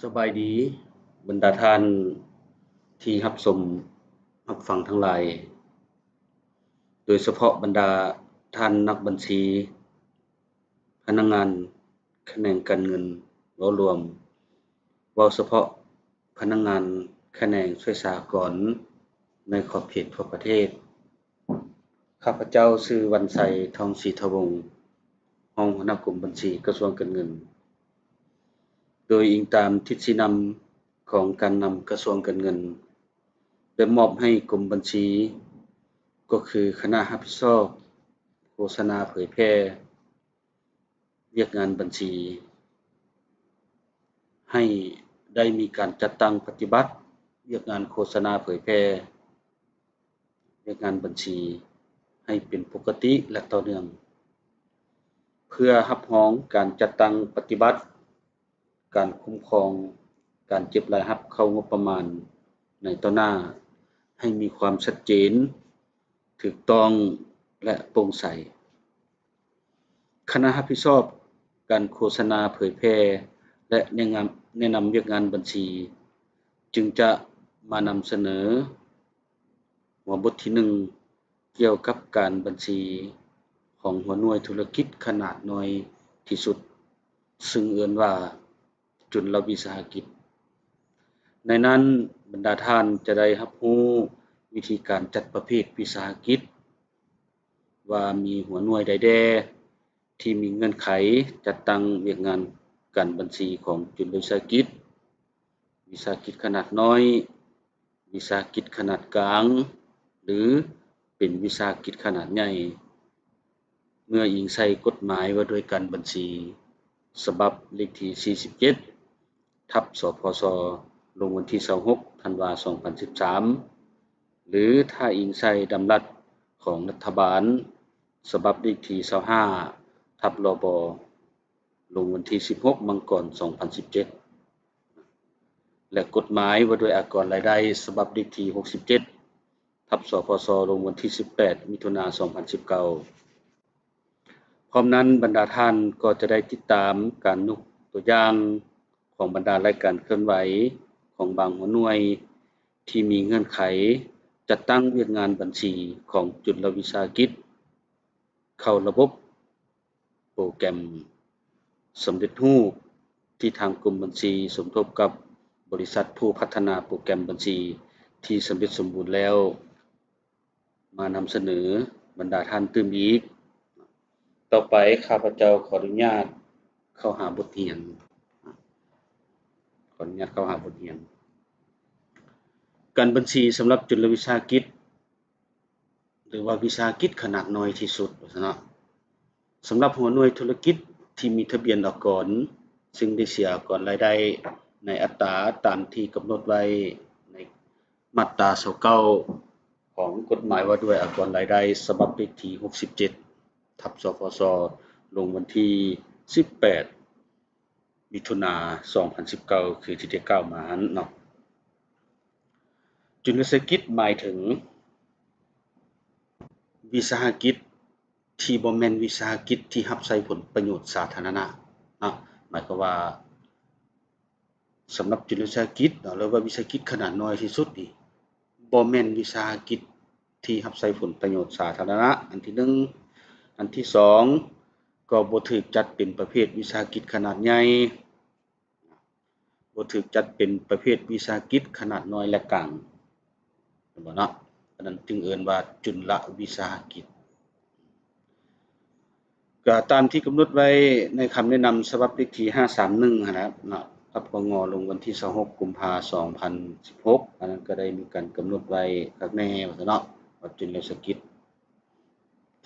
ສະບາຍດີ ບັນດາທ່ານທີ່ຮັບຊົມຮັບຟັງທັງຫຼາຍ, ໂດຍສະເພາະບັນດາທ່ານນັກບັນຊີ, ພະນັກງານຂະແໜງການເງິນເວົ້າລວມ, ເວົ້າສະເພາະພະນັກງານຂະແໜງຊ່ວຍສາກອນໃນຂອບເຂດທົ່ວປະເທດ. ຂ້າພະເຈົ້າຊື່ ວັນໄຊ ທອງສີທະວົງ, ຮອງຫົວໜ້າກົມບັນຊີ ກະຊວງການເງິນ. ໂດຍອີງຕາມທິດຊີ້ນຳຂອງການນຳກະຊວງການເງິນ ໄດ້ມອບໃຫ້ກົມບັນຊີ, ກໍຄືຄະນະຮັບຜິດຊອບໂຄສະນາເຜີຍແຜ່ວຽກງານບັນຊີ, ໃຫ້ໄດ້ມີການຈັດຕັ້ງປະຕິບັດວຽກງານໂຄສະນາເຜີຍແຜ່ ວຽກງານບັນຊີໃຫ້ເປັນປົກກະຕິ ແລະ ຕໍ່ເນື່ອງ, ເພື່ອຮັບຮອງການຈັດຕັ້ງປະຕິບັດ, ການຄຸ້ມຄອງ, ການເກັບລາຍຮັບເຂົ້າງົບປະມານໃນຕໍ່ໜ້າ ໃຫ້ມີຄວາມຊັດເຈນ, ຖືກຕ້ອງ ແລະ ໂປ່ງໃສ. ຄະນະຮັບຜິດຊອບການໂຄສະນາເຜີຍແຜ່ ແລະ ແນະນຳ ແນະນຳວຽກງານບັນຊີ ຈຶ່ງຈະມານຳສະເໜີຫົວບົດທີໜຶ່ງ ກ່ຽວກັບການບັນຊີຂອງຫົວໜ່ວຍທຸລະກິດຂະໜາດນ້ອຍທີ່ສຸດ, ຊຶ່ງເອີ້ນວ່າ ຈຸນລະວິສາຫະກິດ. ໃນນັ້ນ, ບັນດາທ່ານຈະໄດ້ຮັບຮູ້ວິທີການຈັດປະເພດວິສາຫະກິດ ວ່າມີຫົວໜ່ວຍໃດແດ່ທີ່ມີເງື່ອນໄຂຈັດຕັ້ງວຽກງານການບັນຊີຂອງຈຸນລະວິສາຫະກິດ, ວິສາຫະກິດຂະໜາດນ້ອຍ, ວິສາຫະກິດຂະໜາດກາງ ຫຼື ເປັນວິສາຫະກິດຂະໜາດໃຫຍ່ ເມື່ອອີງໃສ່ກົດໝາຍວ່າດ້ວຍການບັນຊີ ສະບັບເລກທີສີ່ສິບເຈັດ ທັບ ສພສ ລົງວັນທີຊາວຫົກ ທັນວາ ສອງພັນສິບສາມ ຫຼື ຖ້າອີງໃສ່ດຳລັດຂອງລັດຖະບານ ສະບັບເລກທີຊາວຫ້າ ທັບ ລບ ລົງວັນທີສິບຫົກ ມັງກອນ ສອງພັນສິບເຈັດ ແລະ ກົດໝາຍວ່າດ້ວຍອາກອນລາຍໄດ້ ສະບັບເລກທີຫົກສິບເຈັດ ທັບ ສພສ ລົງວັນທີສິບແປດ ມິຖຸນາ ສອງພັນສິບເກົ້າ. ພ້ອມນັ້ນ, ບັນດາທ່ານກໍຈະໄດ້ຕິດຕາມການຍົກຕົວຢ່າງຂອງບັນດາລາຍການເຄື່ອນໄຫວຂອງບາງຫົວໜ່ວຍທີ່ມີເງື່ອນໄຂຈັດຕັ້ງວຽກງານບັນຊີຂອງຈຸນລະວິສາຫະກິດເຂົ້າລະບົບ ໂປຣແກຣມສຳເລັດຮູບ ທີ່ທາງກົມບັນຊີສົມທົບກັບບໍລິສັດຜູ້ພັດທະນາໂປຣແກຣມບັນຊີທີ່ສຳເລັດສົມບູນແລ້ວ ມານຳສະເໜີບັນດາທ່ານຕື່ມອີກ. ຕໍ່ໄປ ຂ້າພະເຈົ້າຂໍອະນຸຍາດເຂົ້າຫາບົດຮຽນ, ຂໍອະນຸຍາດເຂົ້າຫາບົດຮຽນ. ການບັນຊີສຳລັບຈຸນລະວິສາຫະກິດ ຫຼືວ່າວິສາຫະກິດຂະໜາດນ້ອຍທີ່ສຸດ ວ່າຊັ້ນເນາະ. ສຳລັບຫົວໜ່ວຍທຸລະກິດທີ່ມີທະບຽນອາກອນ ຊຶ່ງໄດ້ເສຍອາກອນລາຍໄດ້ໃນອັດຕາຕາມທີ່ກຳນົດໄວ້ໃນມາດຕາຊາວເກົ້າ ຂອງກົດໝາຍວ່າດ້ວຍອາກອນລາຍໄດ້ ສະບັບເລກທີຫົກສິບເຈັດ ທັບ ສພສ ລົງວັນທີສິບແປດ ມິຖຸນາ ສອງພັນສິບເກົ້າ ຄືທີ່ໄດ້ກ່າວມາຫັ້ນເນາະ. ຈຸນລະວິສາຫະກິດໝາຍເຖິງວິສາຫະກິດທີ່ບໍ່ແມ່ນວິສາຫະກິດທີ່ຮັບໃຊ້ຜົນປະໂຫຍດສາທາລະນະເນາະ, ໝາຍຄວາມວ່າ ສຳລັບຈຸນລະວິສາຫະກິດເນາະ ຫຼືວ່າວິສາຫະກິດຂະໜາດນ້ອຍທີ່ສຸດນີ້ ບໍ່ແມ່ນວິສາຫະກິດທີ່ຮັບໃຊ້ຜົນປະໂຫຍດສາທາລະນະ ອັນທີໜຶ່ງ. ອັນທີສອງ ກໍບໍ່ຖືກຈັດເປັນປະເພດວິສາຫະກິດຂະໜາດໃຫຍ່, ບໍ່ຖືກຈັດເປັນປະເພດວິສາຫະກິດຂະໜາດນ້ອຍ ແລະ ກາງ ແມ່ນບໍ່ເນາະ? ອັນນັ້ນຈຶ່ງເອີ້ນວ່າຈຸນລະວິສາຫະກິດ. ກໍຕາມທີ່ກຳນົດໄວ້ໃນຄຳແນະນຳສະບັບເລກທີຫ້າສາມໜຶ່ງຫັ້ນແຫຼະເນາະ, ທັບ ພງ ລົງວັນທີຊາວຫົກ ກຸມພາ ສອງພັນສິບຫົກ ອັນນັ້ນກໍໄດ້ມີການກຳນົດໄວ້ຄັກແນ່ວ່າຊັ້ນເນາະ ວ່າຈຸນລະວິສາຫະກິດ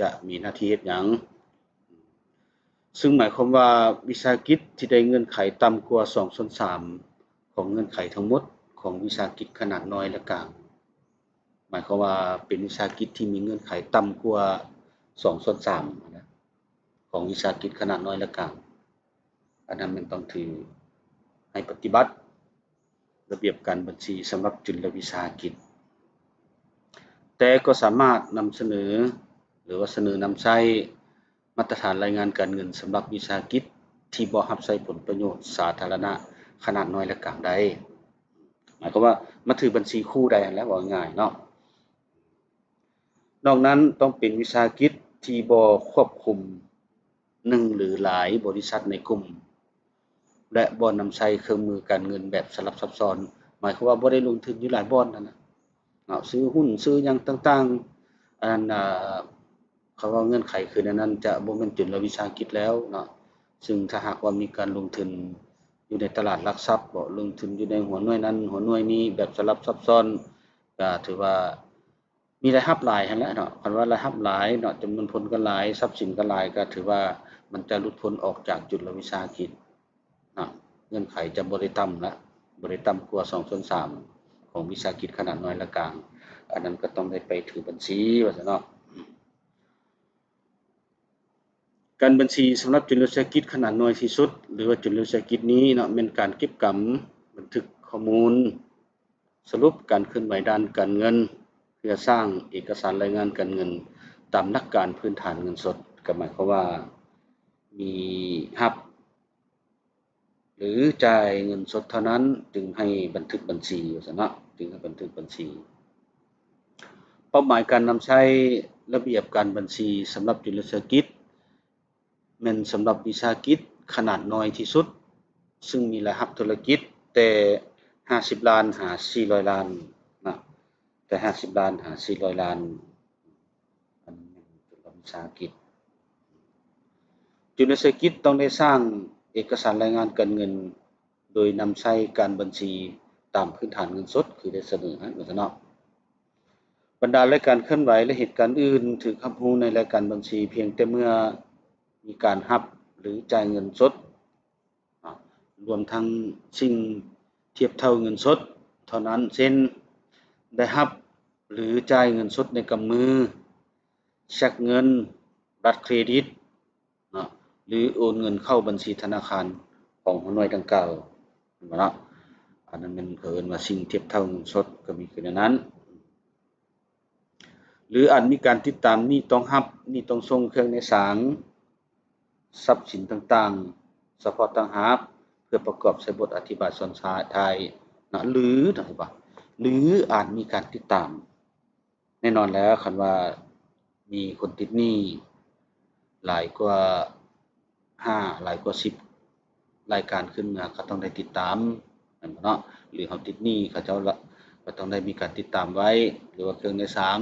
ຈະມີໜ້າທີ່ເຮັດຫຍັງ. ຊຶ່ງໝາຍຄວາມວ່າວິສາຫະກິດທີ່ໄດ້ເງື່ອນໄຂຕ່ຳກວ່າສອງສ່ວນສາມຂອງເງື່ອນໄຂທັງໝົດຂອງວິສາຫະກິດຂະໜາດນ້ອຍ ແລະ ກາງ, ໝາຍຄວາມວ່າເປັນວິສາຫະກິດທີ່ມີເງື່ອນໄຂຕ່ຳກວ່າສອງສ່ວນສາມນະ ຂອງວິສາຫະກິດຂະໜາດນ້ອຍ ແລະ ກາງ, ອັນນັ້ນແມ່ນຕ້ອງຖືໃຫ້ປະຕິບັດ ລະບຽບການບັນຊີສຳລັບຈຸນລະວິສາຫະກິດ, ແຕ່ກໍສາມາດນຳສະເໜີ ຫຼືວ່າສະເໜີນຳໃຊ້ມາດຕະຖານລາຍງານການເງິນສຳລັບວິສາຫະກິດທີ່ບໍ່ຮັບໃຊ້ຜົນປະໂຫຍດສາທາລະນະ ຂະໜາດນ້ອຍ ແລະ ກາງໄດ້ ໝາຍຄວາມວ່າມາຖືບັນຊີຄູ່ໄດ້ຫັ້ນແຫຼະ ເວົ້າງ່າຍໆເນາະ. ນອກນັ້ນຕ້ອງເປັນວິສາຫະກິດທີ່ບໍ່ຄວບຄຸມໜຶ່ງ ຫຼື ຫຼາຍບໍລິສັດໃນກຸ່ມ ແລະ ບໍ່ນຳໃຊ້ເຄື່ອງມືການເງິນແບບສະຫຼັບຊັບຊ້ອນ ໝາຍຄວາມວ່າບໍ່ໄດ້ລົງທຶນຢູ່ຫຼາຍບ່ອນຫັ້ນນະເນາະ ຊື້ຫຸ້ນ ຊື້ຫຍັງຕ່າງໆ ອັນນັ້ນ ອ່າ ເຂົາເວົ້າເງື່ອນໄຂຄືໃນນັ້ນຈະບໍ່ແມ່ນຈຸນລະວິສາຫະກິດແລ້ວເນາະ. ຊຶ່ງຖ້າຫາກວ່າມີການລົງທຶນຢູ່ໃນຕະຫຼາດຫຼັກຊັບເບາະ ລົງທຶນຢູ່ໃນຫົວໜ່ວຍນັ້ນຫົວໜ່ວຍນີ້ແບບສະຫຼັບຊັບຊ້ອນ ກໍຖືວ່າມີລາຍຮັບຫຼາຍຫັ້ນແຫຼະເນາະ. ຄັນວ່າລາຍຮັບຫຼາຍເນາະ ຈຳນວນພົນກໍຫຼາຍ ຊັບສິນກໍຫຼາຍ ກໍຖືວ່າມັນຈະຫຼຸດພົ້ນອອກຈາກຈຸນລະວິສາຫະກິດເນາະ. ເງື່ອນໄຂຈະບໍ່ໄດ້ຕ່ຳລະ ບໍ່ໄດ້ຕ່ຳກວ່າສອງສ່ວນສາມຂອງວິສາຫະກິດຂະໜາດນ້ອຍ ແລະ ກາງ ອັນນັ້ນກໍຕ້ອງໄດ້ໄປຖືບັນຊີວ່າຊັ້ນເນາະ. ການບັນຊີສຳລັບຈຸລະວິສາຫະກິດຂະໜາດນ້ອຍທີ່ສຸດ ຫຼືວ່າຈຸລະວິສາຫະກິດນີ້ເນາະ ແມ່ນການເກັບກຳບັນທຶກຂໍ້ມູນສະຫຼຸບການເຄື່ອນໄຫວດ້ານການເງິນ ເພື່ອສ້າງເອກະສານລາຍງານການເງິນຕາມຫຼັກການພື້ນຖານເງິນສົດ. ກໍໝາຍຄວາມວ່າມີຮັບ ຫຼື ຈ່າຍເງິນສົດເທົ່ານັ້ນຈຶ່ງໃຫ້ບັນທຶກບັນຊີວ່າຊັ້ນເນາະ ຈຶ່ງໃຫ້ບັນທຶກບັນຊີ. ເປົ້າໝາຍການນຳໃຊ້ລະບຽບການບັນຊີສຳລັບຈຸລະວິສາຫະກິດ ແມ່ນສຳລັບວິສາຫະກິດຂະໜາດນ້ອຍທີ່ສຸດ ຊຶ່ງມີລາຍຮັບທຸລະກິດແຕ່ຫ້າສິບລ້ານຫາສີ່ຮ້ອຍລ້ານນະ ແຕ່ຫ້າສິບລ້ານຫາສີ່ຮ້ອຍລ້ານ ອັນນີ້ແມ່ນເປັນລັດວິສາຫະກິດ. ຈຸລະວິສາຫະກິດຕ້ອງໄດ້ສ້າງເອກະສານລາຍງານການເງິນ ໂດຍນຳໃຊ້ການບັນຊີຕາມພື້ນຖານເງິນສົດ ຄືໄດ້ສະເໜີຫັ້ນວ່າຊັ້ນເນາະ. ບັນດາລາຍການເຄື່ອນໄຫວ ແລະ ເຫດການອື່ນຖືກຮັບຮູ້ໃນລາຍການບັນຊີພຽງແຕ່ເມື່ອມີການຮັບ ຫຼື ຈ່າຍເງິນສົດ ອາ ລວມທັງສິ່ງທຽບເທົ່າເງິນສົດເທົ່ານັ້ນ ເຊັ່ນ ໄດ້ຮັບ ຫຼື ຈ່າຍເງິນສົດໃນກຳມື, ເຊັກເງິນ, ບັດເຄຣດິດເນາະ ຫຼື ໂອນເງິນເຂົ້າບັນຊີທະນາຄານຂອງຫົວໜ່ວຍດັ່ງກ່າວ ເຫັນບໍ່ເນາະ? ອັນນັ້ນແມ່ນເຂົາເອີ້ນວ່າສິ່ງທຽບເທົ່າເງິນສົດ ກໍມີຄືແນວນັ້ນ. ຫຼື ອາດມີການຕິດຕາມໜີ້ຕ້ອງຮັບ, ໜີ້ຕ້ອງສົ່ງ, ເຄື່ອງໃນສາງ, ຊັບສິນຕ່າງໆ ສະເພາະຕ່າງຫາກ ເພື່ອປະກອບໃສ່ບົດອະທິບາຍສ່ວນທ້າຍນະ ຫຼື ນະ ເຫັນບໍ່? ຫຼື ອາດມີການຕິດຕາມ. ແນ່ນອນແລ້ວ ຄັນວ່າມີຄົນຕິດໜີ້ຫຼາຍກວ່າຫ້າ ຫຼາຍກວ່າສິບລາຍການຂຶ້ນມາ ກໍຕ້ອງໄດ້ຕິດຕາມ ແມ່ນບໍ່ເນາະ? ຫຼື ເຮົາຕິດໜີ້ເຂົາເຈົ້າລະ ກໍຕ້ອງໄດ້ມີການຕິດຕາມໄວ້ ຫຼືວ່າເຄື່ອງໃນສາງ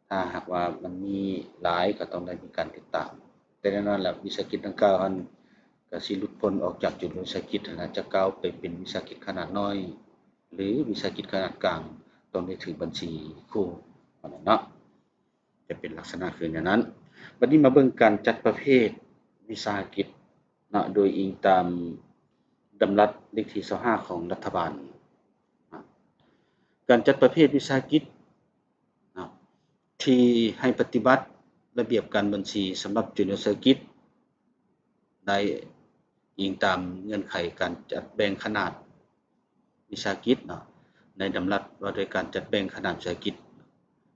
ຖ້າຫາກວ່າມັນມີຫຼາຍ ກໍຕ້ອງໄດ້ມີການຕິດຕາມ. ແຕ່ແນ່ນອນແລ້ວ ວິສາຫະກິດດັ່ງກ່າວຫັ້ນ ກໍຊິຫຼຸດພົ້ນອອກຈາກຈຸລະວິສາຫະກິດຫັ້ນນະ ຈະກ້າວໄປເປັນວິສາຫະກິດຂະໜາດນ້ອຍ ຫຼື ວິສາຫະກິດຂະໜາດກາງ ຕ້ອງໄດ້ຖືບັນຊີຄູ່ເທົ່ານັ້ນເນາະ. ຈະເປັນລັກສະນະຄືແນວນັ້ນ. ບັດນີ້ມາເບິ່ງການຈັດປະເພດວິສາຫະກິດເນາະ ໂດຍອີງຕາມດຳລັດເລກທີຊາວຫ້າຂອງລັດຖະບານ. ການຈັດປະເພດວິສາຫະກິດເນາະ ທີ່ໃຫ້ປະຕິບັດລະບຽບການບັນຊີສຳລັບຈຸລະວິສາຫະກິດ ໄດ້ອີງຕາມເງື່ອນໄຂການຈັດແບ່ງຂະໜາດວິສາຫະກິດເນາະ ໃນດຳລັດວ່າດ້ວຍການຈັດແບ່ງຂະໜາດວິສາຫະກິດ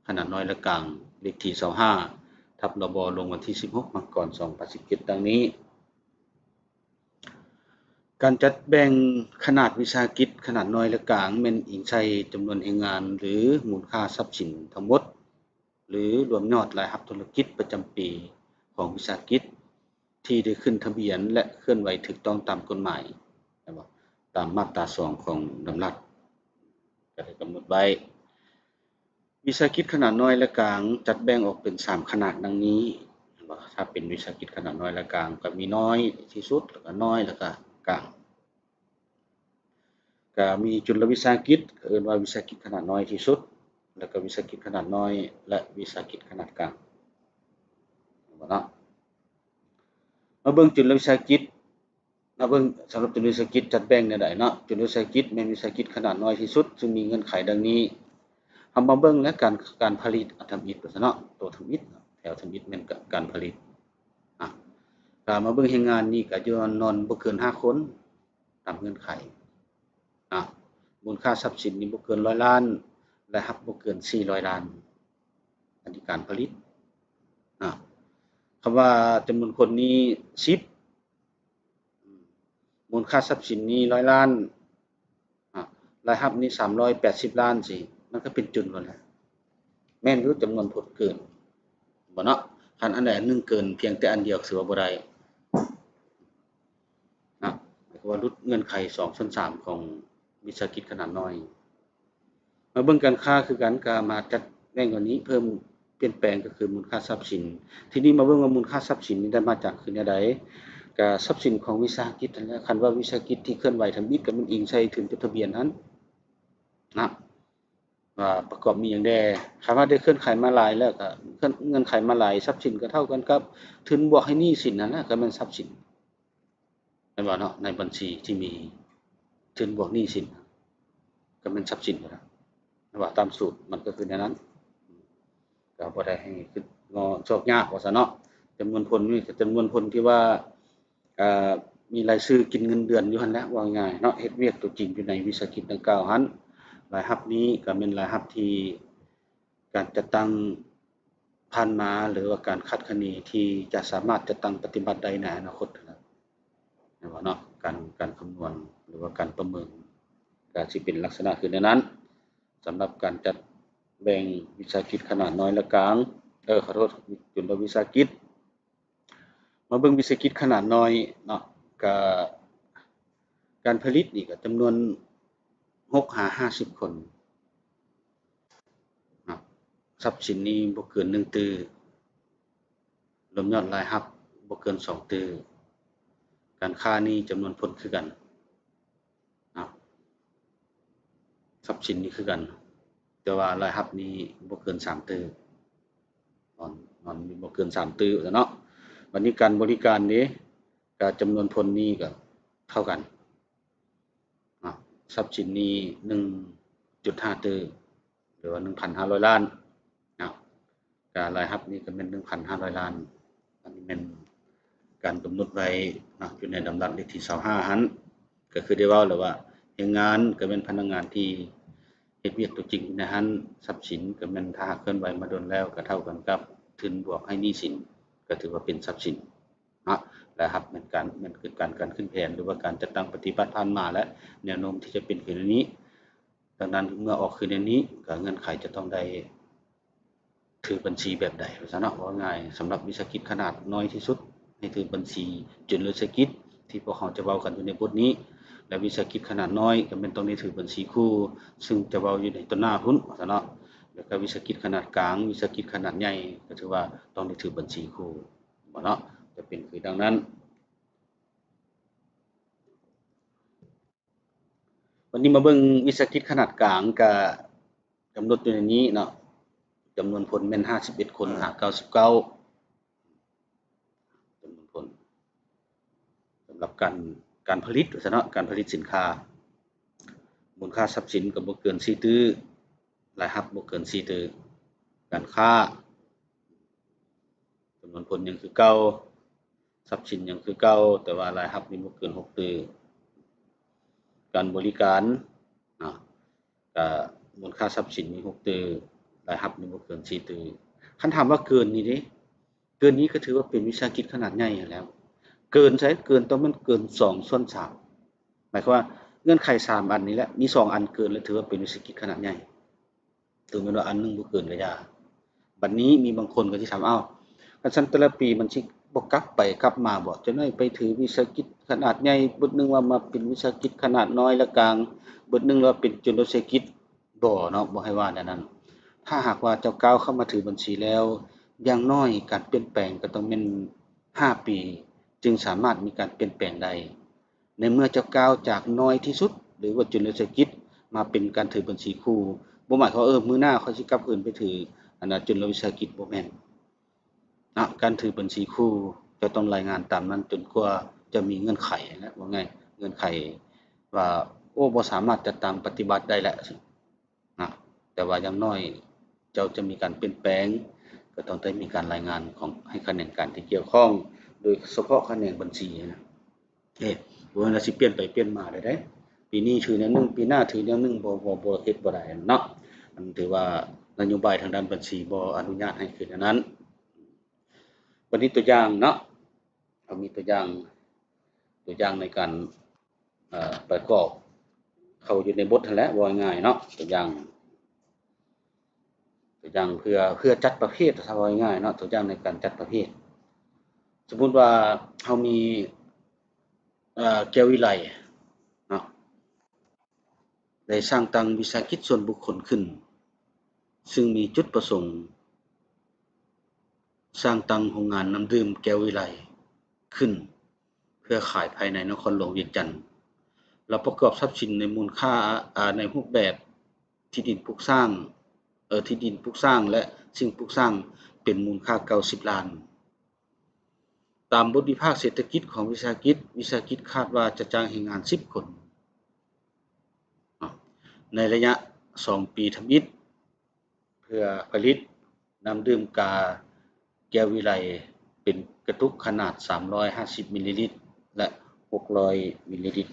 ຂະໜາດນ້ອຍ ແລະ ກາງ ເລກທີຊາວຫ້າ ທັບ ລບ ລົງວັນທີສິບຫົກ ມັງກອນ ສອງພັນສິບເຈັດ ດັ່ງນີ້. ການຈັດແບ່ງຂະໜາດວິສາຫະກິດຂະໜາດນ້ອຍ ແລະ ກາງ ແມ່ນອີງໃສ່ຈຳນວນແຮງງານ ຫຼື ມູນຄ່າຊັບສິນທັງໝົດ ຫຼື ລວມຍອດລາຍຮັບທຸລະກິດປະຈຳປີຂອງວິສາຫະກິດ ທີ່ໄດ້ຂຶ້ນທະບຽນ ແລະ ເຄື່ອນໄຫວຖືກຕ້ອງຕາມກົດໝາຍ ແມ່ນບໍ່? ຕາມມາດຕາສອງຂອງດຳລັດ ກໍໄດ້ກຳນົດໄວ້. ວິສາຫະກິດຂະໜາດນ້ອຍ ແລະ ກາງ ຈັດແບ່ງອອກເປັນສາມຂະໜາດດັ່ງນີ້ ແມ່ນບໍ່? ຖ້າເປັນວິສາຫະກິດຂະໜາດນ້ອຍ ແລະ ກາງ ກໍມີນ້ອຍທີ່ສຸດ ແລ້ວກໍນ້ອຍ ແລ້ວກໍກາງ. ກະມີຈຸລະວິສາຫະກິດ ເອີ້ນວ່າວິສາຫະກິດຂະໜາດນ້ອຍທີ່ສຸດ ແລ້ວກະວິສາຫະກິດຂະໜາດນ້ອຍ ແລະ ວິສາຫະກິດຂະໜາດກາງ ເຫັນບໍ່ເນາະ? ມາເບິ່ງຈຸລະວິສາຫະກິດ ມາເບິ່ງສຳລັບຈຸລະວິສາຫະກິດຈັດແບ່ງແນວໃດເນາະ? ຈຸລະວິສາຫະກິດແມ່ນວິສາຫະກິດຂະໜາດນ້ອຍທີ່ສຸດ ຊຶ່ງມີເງື່ອນໄຂດັ່ງນີ້. ເຮົາມາເບິ່ງແລ້ວ ການ ການຜະລິດ ອະ ທຳອິດ ວ່າຊັ້ນເນາະ ໂຕທຳອິດເນາະ ແຖວທຳອິດແມ່ນການຜະລິດ. ອາ ກະມາເບິ່ງແຮງງານນີ້ ກະຢູ່ນອນບໍ່ເກີນຫ້າຄົນ ຕາມເງື່ອນໄຂ. ອາ ມູນຄ່າຊັບສິນນີ້ບໍ່ເກີນຮ້ອຍລ້ານ ລາຍຮັບບໍ່ເກີນສີ່ຮ້ອຍລ້ານ ອັນນີ້ການຜະລິດ. ອາ ຄຳວ່າຈຳນວນຄົນນີ້ສິບ ມູນຄ່າຊັບສິນນີ້ຮ້ອຍລ້ານ ອາ ລາຍຮັບນີ້ສາມຮ້ອຍແປດສິບລ້ານຊີ້ ມັນກໍເປັນຈຸນໝົດແລ້ວ. ແມ່ນຢູ່ ຈຳນວນພົນເກີນ ບໍ່ເນາະ? ຄັນອັນໃດອັນໜຶ່ງເກີນພຽງແຕ່ອັນດຽວ ຖືວ່າບໍ່ໄດ້ນະ ໝາຍຄວາມວ່າຫຼຸດເງື່ອນໄຂສອງສ່ວນສາມຂອງວິສາຫະກິດຂະໜາດນ້ອຍ. ມາເບິ່ງການຄ້າຄືກັນ ກໍມາຈັດແບ່ງຕົວນີ້ ເພີ່ມປ່ຽນແປງກໍຄືມູນຄ່າຊັບສິນ. ທີນີ້ມາເບິ່ງວ່າມູນຄ່າຊັບສິນນີ້ໄດ້ມາຈາກຄືແນວໃດ? ກໍຊັບສິນຂອງວິສາຫະກິດຫັ້ນແຫຼະ. ຄັນວ່າວິສາຫະກິດທີ່ເຄື່ອນໄຫວທຳອິດ ກໍແມ່ນອີງໃສ່ທຶນຈົດທະບຽນຫັ້ນນະ ວ່າປະກອບມີຫຍັງແດ່. ຄັນວ່າໄດ້ເຄື່ອນໄຂມາຫຼາຍແລ້ວ ກໍເງື່ອນໄຂມາຫຼາຍ ຊັບສິນກໍເທົ່າກັນກັບທຶນບວກໃຫ້ໜີ້ສິນຫັ້ນນະ ກໍແມ່ນຊັບສິນ. ແມ່ນບໍ່ເນາະ? ໃນບັນຊີທີ່ມີທຶນບວກໜີ້ສິນ ກໍແມ່ນຊັບສິນຢູ່ແລ້ວ ແມ່ນບໍ່? ຕາມສູດມັນກໍຄືແນວນັ້ນ ກໍບໍ່ໄດ້ໃຫ້ຄິດງໍ້ຊອກຍາກວ່າຊັ້ນເນາະ. ຈຳນວນພົນນີ້ກໍຈຳນວນພົນທີ່ວ່າ ເອີ ມີລາຍຊື່ກິນເງິນເດືອນຢູ່ຫັ້ນແຫຼະ ເວົ້າງ່າຍໆເນາະ ເຮັດວຽກຕົວຈິງຢູ່ໃນວິສາຫະກິດດັ່ງກ່າວຫັ້ນ. ລາຍຮັບນີ້ກໍແມ່ນລາຍຮັບທີ່ ການຈັດຕັ້ງຜ່ານມາ ຫຼືວ່າການຄາດຄະເນທີ່ຈະສາມາດຈັດຕັ້ງປະຕິບັດໄດ້ໃນອະນາຄົດຫັ້ນນະ ແມ່ນບໍ່ເນາະ? ການ ການຄຳນວນ ຫຼືວ່າການປະເມີນ ກໍຊິເປັນລັກສະນະຄືແນວນັ້ນ. ສຳລັບການຈັດແບ່ງວິສາຫະກິດຂະໜາດນ້ອຍ ແລະ ກາງ ເອີ ຂໍໂທດ ຈຸນລະວິສາຫະກິດ. ມາເບິ່ງວິສາຫະກິດຂະໜາດນ້ອຍເນາະ ກະ ການຜະລິດນີ້ກະຈຳນວນຫົກຫາຫ້າສິບຄົນເນາະ. ຊັບສິນນີ້ບໍ່ເກີນໜຶ່ງຕື້, ລວມຍອດລາຍຮັບບໍ່ເກີນສອງຕື້. ການຄ້ານີ້ຈຳນວນຄົນຄືກັນ. ເນາະ ຊັບສິນນີ້ຄືກັນ ແຕ່ວ່າລາຍຮັບນີ້ບໍ່ເກີນສາມຕື້ ນອນ ນອນບໍ່ເກີນສາມຕື້ຊັ້ນເນາະ. ບັດນີ້ການບໍລິການເດ ກະຈຳນວນຄົນນີ້ກະເທົ່າກັນເນາະ ຊັບສິນນີ້ໜຶ່ງຈຸດຫ້າຕື້ ຫຼືວ່າໜຶ່ງພັນຫ້າຮ້ອຍລ້ານເນາະ. ກະລາຍຮັບນີ້ກໍແມ່ນໜຶ່ງພັນຫ້າຮ້ອຍລ້ານ. ອັນນີ້ແມ່ນການກຳນົດໄວ້ເນາະ ຢູ່ໃນດຳລັດເລກທີຊາວຫ້າຫັ້ນ ກໍຄືໄດ້ເວົ້າແລ້ວວ່າ ແຮງງານກໍແມ່ນພະນັກງານທີ່ເຮັດວຽກຕົວຈິງຢູ່ໃນຫັ້ນ, ຊັບສິນກໍແມ່ນຖ້າຫາກເຄື່ອນໄຫວມາດົນແລ້ວ ກໍເທົ່າກັນກັບທຶນບວກໃຫ້ໜີ້ສິນ ກໍຖືວ່າເປັນຊັບສິນເນາະ. ລາຍຮັບແມ່ນການ ແມ່ນເກີດການ ການຂຶ້ນແຜນ ຫຼືວ່າການຈັດຕັ້ງປະຕິບັດຜ່ານມາ ແລະ ແນວໂນ້ມທີ່ຈະເປັນຄືນນີ້. ດັ່ງນັ້ນ ເມື່ອອອກຄືນແນວນີ້ ກໍເງື່ອນໄຂຈະຕ້ອງໄດ້ຖືບັນຊີແບບໃດວ່າຊັ້ນເນາະ. ເວົ້າງ່າຍ ສຳລັບວິສາຫະກິດຂະໜາດນ້ອຍທີ່ສຸດ ໃຫ້ຖືບັນຊີຈຸນລະວິສາຫະກິດ ທີ່ພວກເຮົາຈະເວົ້າກັນຢູ່ໃນບົດນີ້ ແລະ ວິສາຫະກິດຂະໜາດນ້ອຍກໍແມ່ນຕ້ອງໄດ້ຖືບັນຊີຄູ່ ຊຶ່ງຈະເວົ້າຢູ່ໃນຕໍ່ໜ້າພຸ້ນວ່າຊັ້ນເນາະ. ແລ້ວກໍວິສາຫະກິດຂະໜາດກາງ ວິສາຫະກິດຂະໜາດໃຫຍ່ ກໍຖືວ່າຕ້ອງໄດ້ຖືບັນຊີຄູ່ ແມ່ນບໍ່ເນາະ? ຈະເປັນຄືດັ່ງນັ້ນ. ວັນນີ້ມາເບິ່ງວິສາຫະກິດຂະໜາດກາງ ກະກຳນົດຢູ່ໃນນີ້ເນາະ, ຈຳນວນຄົນແມ່ນຫ້າສິບເອັດຄົນຫາເກົ້າສິບເກົ້າ ຈຳນວນຄົນ. ສຳລັບການ ການຜະລິດວ່າຊັ້ນເນາະ, ການຜະລິດສິນຄ້າ ມູນຄ່າຊັບສິນກໍບໍ່ເກີນສີ່ຕື້, ລາຍຮັບບໍ່ເກີນສີ່ຕື້. ການຄ້າ ຈຳນວນຄົນຍັງຄືເກົ່າ, ຊັບສິນຍັງຄືເກົ່າ, ແຕ່ວ່າລາຍຮັບນີ້ບໍ່ເກີນຫົກຕື້. ການບໍລິການເນາະ ກະມູນຄ່າຊັບສິນມີຫົກຕື້, ລາຍຮັບນີ້ບໍ່ເກີນສີ່ຕື້. ຄັນຖາມວ່າເກີນນີ້ເດ ເກີນນີ້ກໍຖືວ່າເປັນວິສາຫະກິດຂະໜາດໃຫຍ່ຫັ້ນແຫຼ້ວ. ເກີນໃສ? ເກີນຕ້ອງແມ່ນເກີນສອງສ່ວນສາມ. ໝາຍຄວາມວ່າເງື່ອນໄຂສາມອັນນີ້ແຫຼະ ມີສອງອັນເກີນ ແລ້ວຖືວ່າເປັນວິສາຫະກິດຂະໜາດໃຫຍ່. ຖືແມ່ນວ່າອັນໜຶ່ງບໍ່ເກີນກະຢ່າ. ບັດນີ້ມີບາງຄົນກໍຊິຖາມ ອ້າວ ຄັນຊັ້ນແຕ່ລະປີມັນຊິບໍ່ກັບໄປກັບມາບໍ່? ຈັກໜ້ອຍໄປຖືວິສາຫະກິດຂະໜາດໃຫຍ່ ບຶດໜຶ່ງວ່າມາເປັນວິສາຫະກິດຂະໜາດນ້ອຍ ແລະ ກາງ, ບຶດໜຶ່ງວ່າເປັນຈຸນລະວິສາຫະກິດ. ບໍ່ເນາະ, ບໍ່ໃຫ້ວ່າແນວນັ້ນ. ຖ້າຫາກວ່າເຈົ້າກ້າວເຂົ້າມາຖືບັນຊີແລ້ວ ຢ່າງໜ້ອຍການປ່ຽນແປງກໍຕ້ອງແມ່ນຫ້າປີ ຈຶ່ງສາມາດມີການປ່ຽນແປງໄດ້. ໃນເມື່ອເຈົ້າກ້າວຈາກໜ້ອຍທີ່ສຸດ ຫຼືວ່າຈຸນລະວິສາຫະກິດ ມາເປັນການຖືບັນຊີຄູ່, ບໍ່ໝາຍຄວາມວ່າ ເອີ ມື້ໜ້າຂ້ອຍຊິກັບຄືນໄປຖື ອັນນ່າ ຈຸນລະວິສາຫະກິດ, ບໍ່ແມ່ນເນາະ. ການຖືບັນຊີຄູ່ ເຈົ້າຕ້ອງລາຍງານຕາມນັ້ນຈົນກວ່າຈະມີເງື່ອນໄຂ ແລະ ວ່າງ່າຍ ເງື່ອນໄຂວ່າ ໂອ້ ບໍ່ສາມາດຈັດຕັ້ງປະຕິບັດໄດ້ແລ້ວ ນະ. ແຕ່ວ່າຢ່າງໜ້ອຍເຈົ້າຈະມີການປ່ຽນແປງ ກໍຕ້ອງໄດ້ມີການລາຍງານຂອງ ໃຫ້ຂະແໜງການທີ່ກ່ຽວຂ້ອງ ໂດຍສະເພາະຂະແໜງບັນຊີນະ. ເອີ ບໍ່ແມ່ນວ່າຊິປ່ຽນໄປປ່ຽນມາໄດ້ເດ້. ປີນີ້ຖືແນວໜຶ່ງ ປີໜ້າຖືແນວໜຶ່ງ ບໍ່ ບໍ່ ບໍ່ ເຮັດບໍ່ໄດ້ເນາະ. ມັນຖືວ່ານະໂຍບາຍທາງດ້ານບັນຊີບໍ່ອະນຸຍາດໃຫ້ເຮັດແນວນັ້ນ. ບັດນີ້ຕົວຢ່າງເນາະ, ເຮົາມີຕົວຢ່າງ ຕົວຢ່າງໃນການ ເອີ ປະກອບເຂົ້າຢູ່ໃນບົດຫັ້ນແຫຼະ ເວົ້າງ່າຍໆເນາະ. ຕົວຢ່າງ ຕົວຢ່າງເພື່ອ ເພື່ອຈັດປະເພດ ຖ້າເວົ້າງ່າຍໆເນາະ ຕົວຢ່າງໃນການຈັດປະເພດ ສົມມຸດວ່າເຮົາມີ ເອີ ແກ້ວວິໄລເນາະ ໄດ້ສ້າງຕັ້ງວິສາຫະກິດສ່ວນບຸກຄົນຂຶ້ນ ຊຶ່ງມີຈຸດປະສົງສ້າງຕັ້ງໂຮງງານນ້ຳດື່ມແກ້ວວິໄລຂຶ້ນ ເພື່ອຂາຍພາຍໃນນະຄອນຫຼວງວຽງຈັນ ແລະ ປະກອບຊັບສິນໃນມູນຄ່າ ອາ ໃນຮູບແບບທີ່ດິນປຸກສ້າງ ເອີ ທີ່ດິນປຸກສ້າງ ແລະ ສິ່ງປຸກສ້າງເປັນມູນຄ່າເກົ້າສິບລ້ານ. ຕາມບົດວິພາກເສດຖະກິດຂອງວິສາຫະກິດ, ວິສາຫະກິດຄາດວ່າຈະຈ້າງແຮງງານສິບຄົນ ເນາະ ໃນໄລຍະສອງປີທຳອິດ ເພື່ອຜະລິດນ້ຳດື່ມກາແກ້ວວິໄລເປັນກະຕຸກຂະໜາດສາມຮ້ອຍຫ້າສິບມິນລີລິດ ແລະ ຫົກຮ້ອຍມິນລີລິດ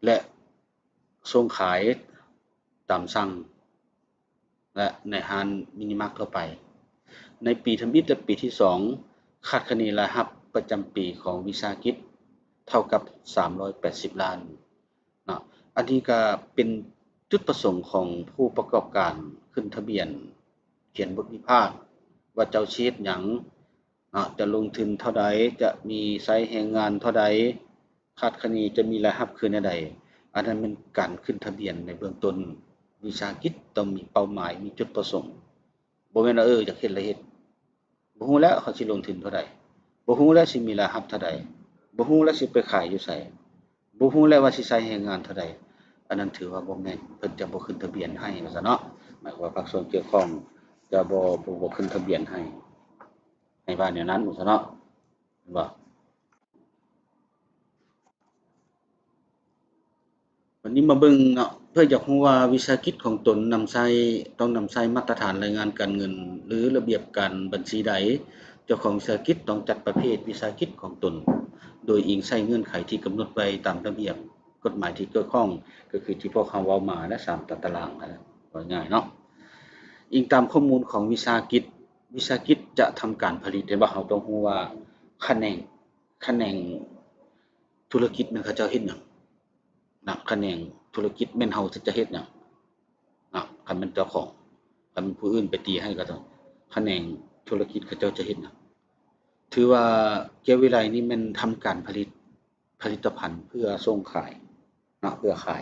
ແລະ ສົ່ງຂາຍຕາມສັ່ງ ແລະ ໃນຮ້ານມິນິມາດທົ່ວໄປ. ໃນປີທຳອິດ ແລະ ປີທີສອງ ຄາດຄະເນລາຍຮັບປະຈຳປີຂອງວິສາຫະກິດເທົ່າກັບສາມຮ້ອຍແປດສິບລ້ານເນາະ. ອັນນີ້ກະເປັນຈຸດປະສົງຂອງຜູ້ປະກອບການຂຶ້ນທະບຽນ ຂຽນບົດວິພາກວ່າເຈົ້າຊິເຮັດຫຍັງ ເນາະ ຈະລົງທຶນເທົ່າໃດ, ຈະມີໃຊ້ແຮງງານເທົ່າໃດ, ຄາດຄະເນຈະມີລາຍຮັບຄືແນວໃດ. ອັນນັ້ນແມ່ນການຂຶ້ນທະບຽນໃນເບື້ອງຕົ້ນ. ວິສາຫະກິດຕ້ອງມີເປົ້າໝາຍ, ມີຈຸດປະສົງ. ບໍ່ແມ່ນວ່າ ເອີ ຢາກເຮັດລະເຮັດ, ບໍ່ຮູ້ແລ້ວເຂົາຊິລົງທຶນເທົ່າໃດ, ບໍ່ຮູ້ແລ້ວຊິມີລາຍຮັບເທົ່າໃດ, ບໍ່ຮູ້ແລ້ວຊິໄປຂາຍຢູ່ໃສ, ບໍ່ຮູ້ແລ້ວວ່າຊິໃຊ້ແຮງງານເທົ່າໃດ. ອັນນັ້ນຖືວ່າບໍ່ແມ່ນ, ເພິ່ນຈະບໍ່ຂຶ້ນທະບຽນໃຫ້ວ່າຊັ້ນເນາະ. ໝາຍຄວາມວ່າພາກສ່ວນກ່ຽວຂ້ອງຈະບໍ່ ບໍ່ ບໍ່ຂຶ້ນທະບຽນໃຫ້. ໃຫ້ວ່າແນວນັ້ນວ່າຊັ້ນເນາະ ແມ່ນບໍ່? ບັດນີ້ມາເບິ່ງເນາະ ເພື່ອຢາກຮູ້ວ່າວິສາຫະກິດຂອງຕົນນຳໃຊ້ ຕ້ອງນຳໃຊ້ມາດຕະຖານລາຍງານການເງິນ ຫຼື ລະບຽບການບັນຊີໃດ, ເຈົ້າຂອງວິສາຫະກິດຕ້ອງຈັດປະເພດວິສາຫະກິດຂອງຕົນ ໂດຍອີງໃສ່ເງື່ອນໄຂທີ່ກຳນົດໄວ້ຕາມລະບຽບ ກົດໝາຍທີ່ກ່ຽວຂ້ອງ ກໍຄືທີ່ພວກເຮົາເວົ້າມາແຫຼະ ສາມຕາຕະລາງຫັ້ນແຫຼະ ເວົ້າງ່າຍເນາະ. ອີງຕາມຂໍ້ມູນຂອງວິສາຫະກິດ, ວິສາຫະກິດຈະທຳການຜະລິດ ເຫັນບໍ່? ເຮົາຕ້ອງຮູ້ວ່າຂະແໜງ, ຂະແໜງທຸລະກິດແມ່ນເຂົາເຈົ້າເຮັດຫຍັງນະ, ຂະແໜງທຸລະກິດແມ່ນເຮົາຈະເຮັດຫຍັງນະ, ຄັນແມ່ນເຈົ້າຂອງ, ຄັນແມ່ນຜູ້ອື່ນໄປຕີໃຫ້ກໍຕ້ອງ ຂະແໜງທຸລະກິດເຂົາເຈົ້າຈະເຮັດຫຍັງ. ຖືວ່າແກ້ວວິໄລນີ້ແມ່ນທຳການຜະລິດ ຜະລິດຕະພັນເພື່ອສົ່ງຂາຍເນາະ, ເພື່ອຂາຍ